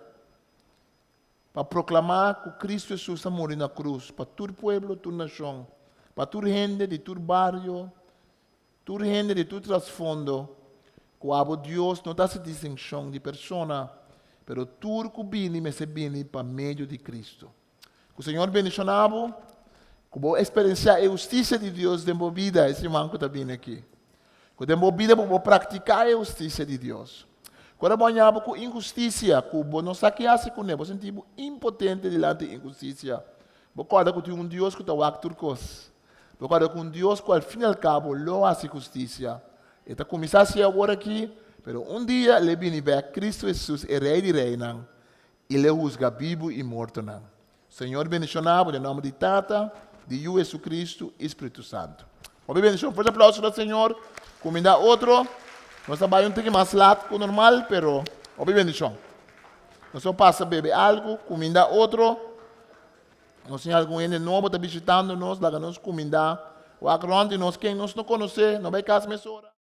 Speaker 2: pa proklamá ku Kristu Hesus a muri na krus pa tur pueblo, tur nashon, pa tur hende di tur bario, tur hende di tur trasfondo, ku abo Dios no ta hasi distinshon di persona, pero tur ku bini mester bini pa medio di Kristu. Ku Señor bendishoná bo, ku bo eksperensiá e hustisia di Dios den bo bida e siman ku ta bini aki. Ku den bo bida bo por praktiká e hustisia di Dios. Ku ora bo haña bo ku inhustisia ku bo no sa ki hasi kuné, bo sinti bo impotente dilanti inhustisia, bo kòrda ku tin un Dios ku ta wak tur kos. Bo kòrda ku un Dios ku al fin i al kabo lo hasi hustisia. E ta kuminsá hasi awor aki, pero un dia lo e bini bèk, Kristu Hesus, e Rei di reinan, i lo e husga bibu i mortonan. Señor bendiciona bo den nomber di Tata, di Yu Jesucristo y Spiritu Santo. Hopi bendicion. Fuerte aplauso pa Señor. Cuminda otro. Nos a bay un tiki mas laat cu normal, pero hopi bendicion. Nos a pasa bebe algo, cuminda otro. Nos tin algun hende nobo ta bishitando nos, laga nos cuminda. Wak rond di nos ken nos no conoce, no bay cas mesora.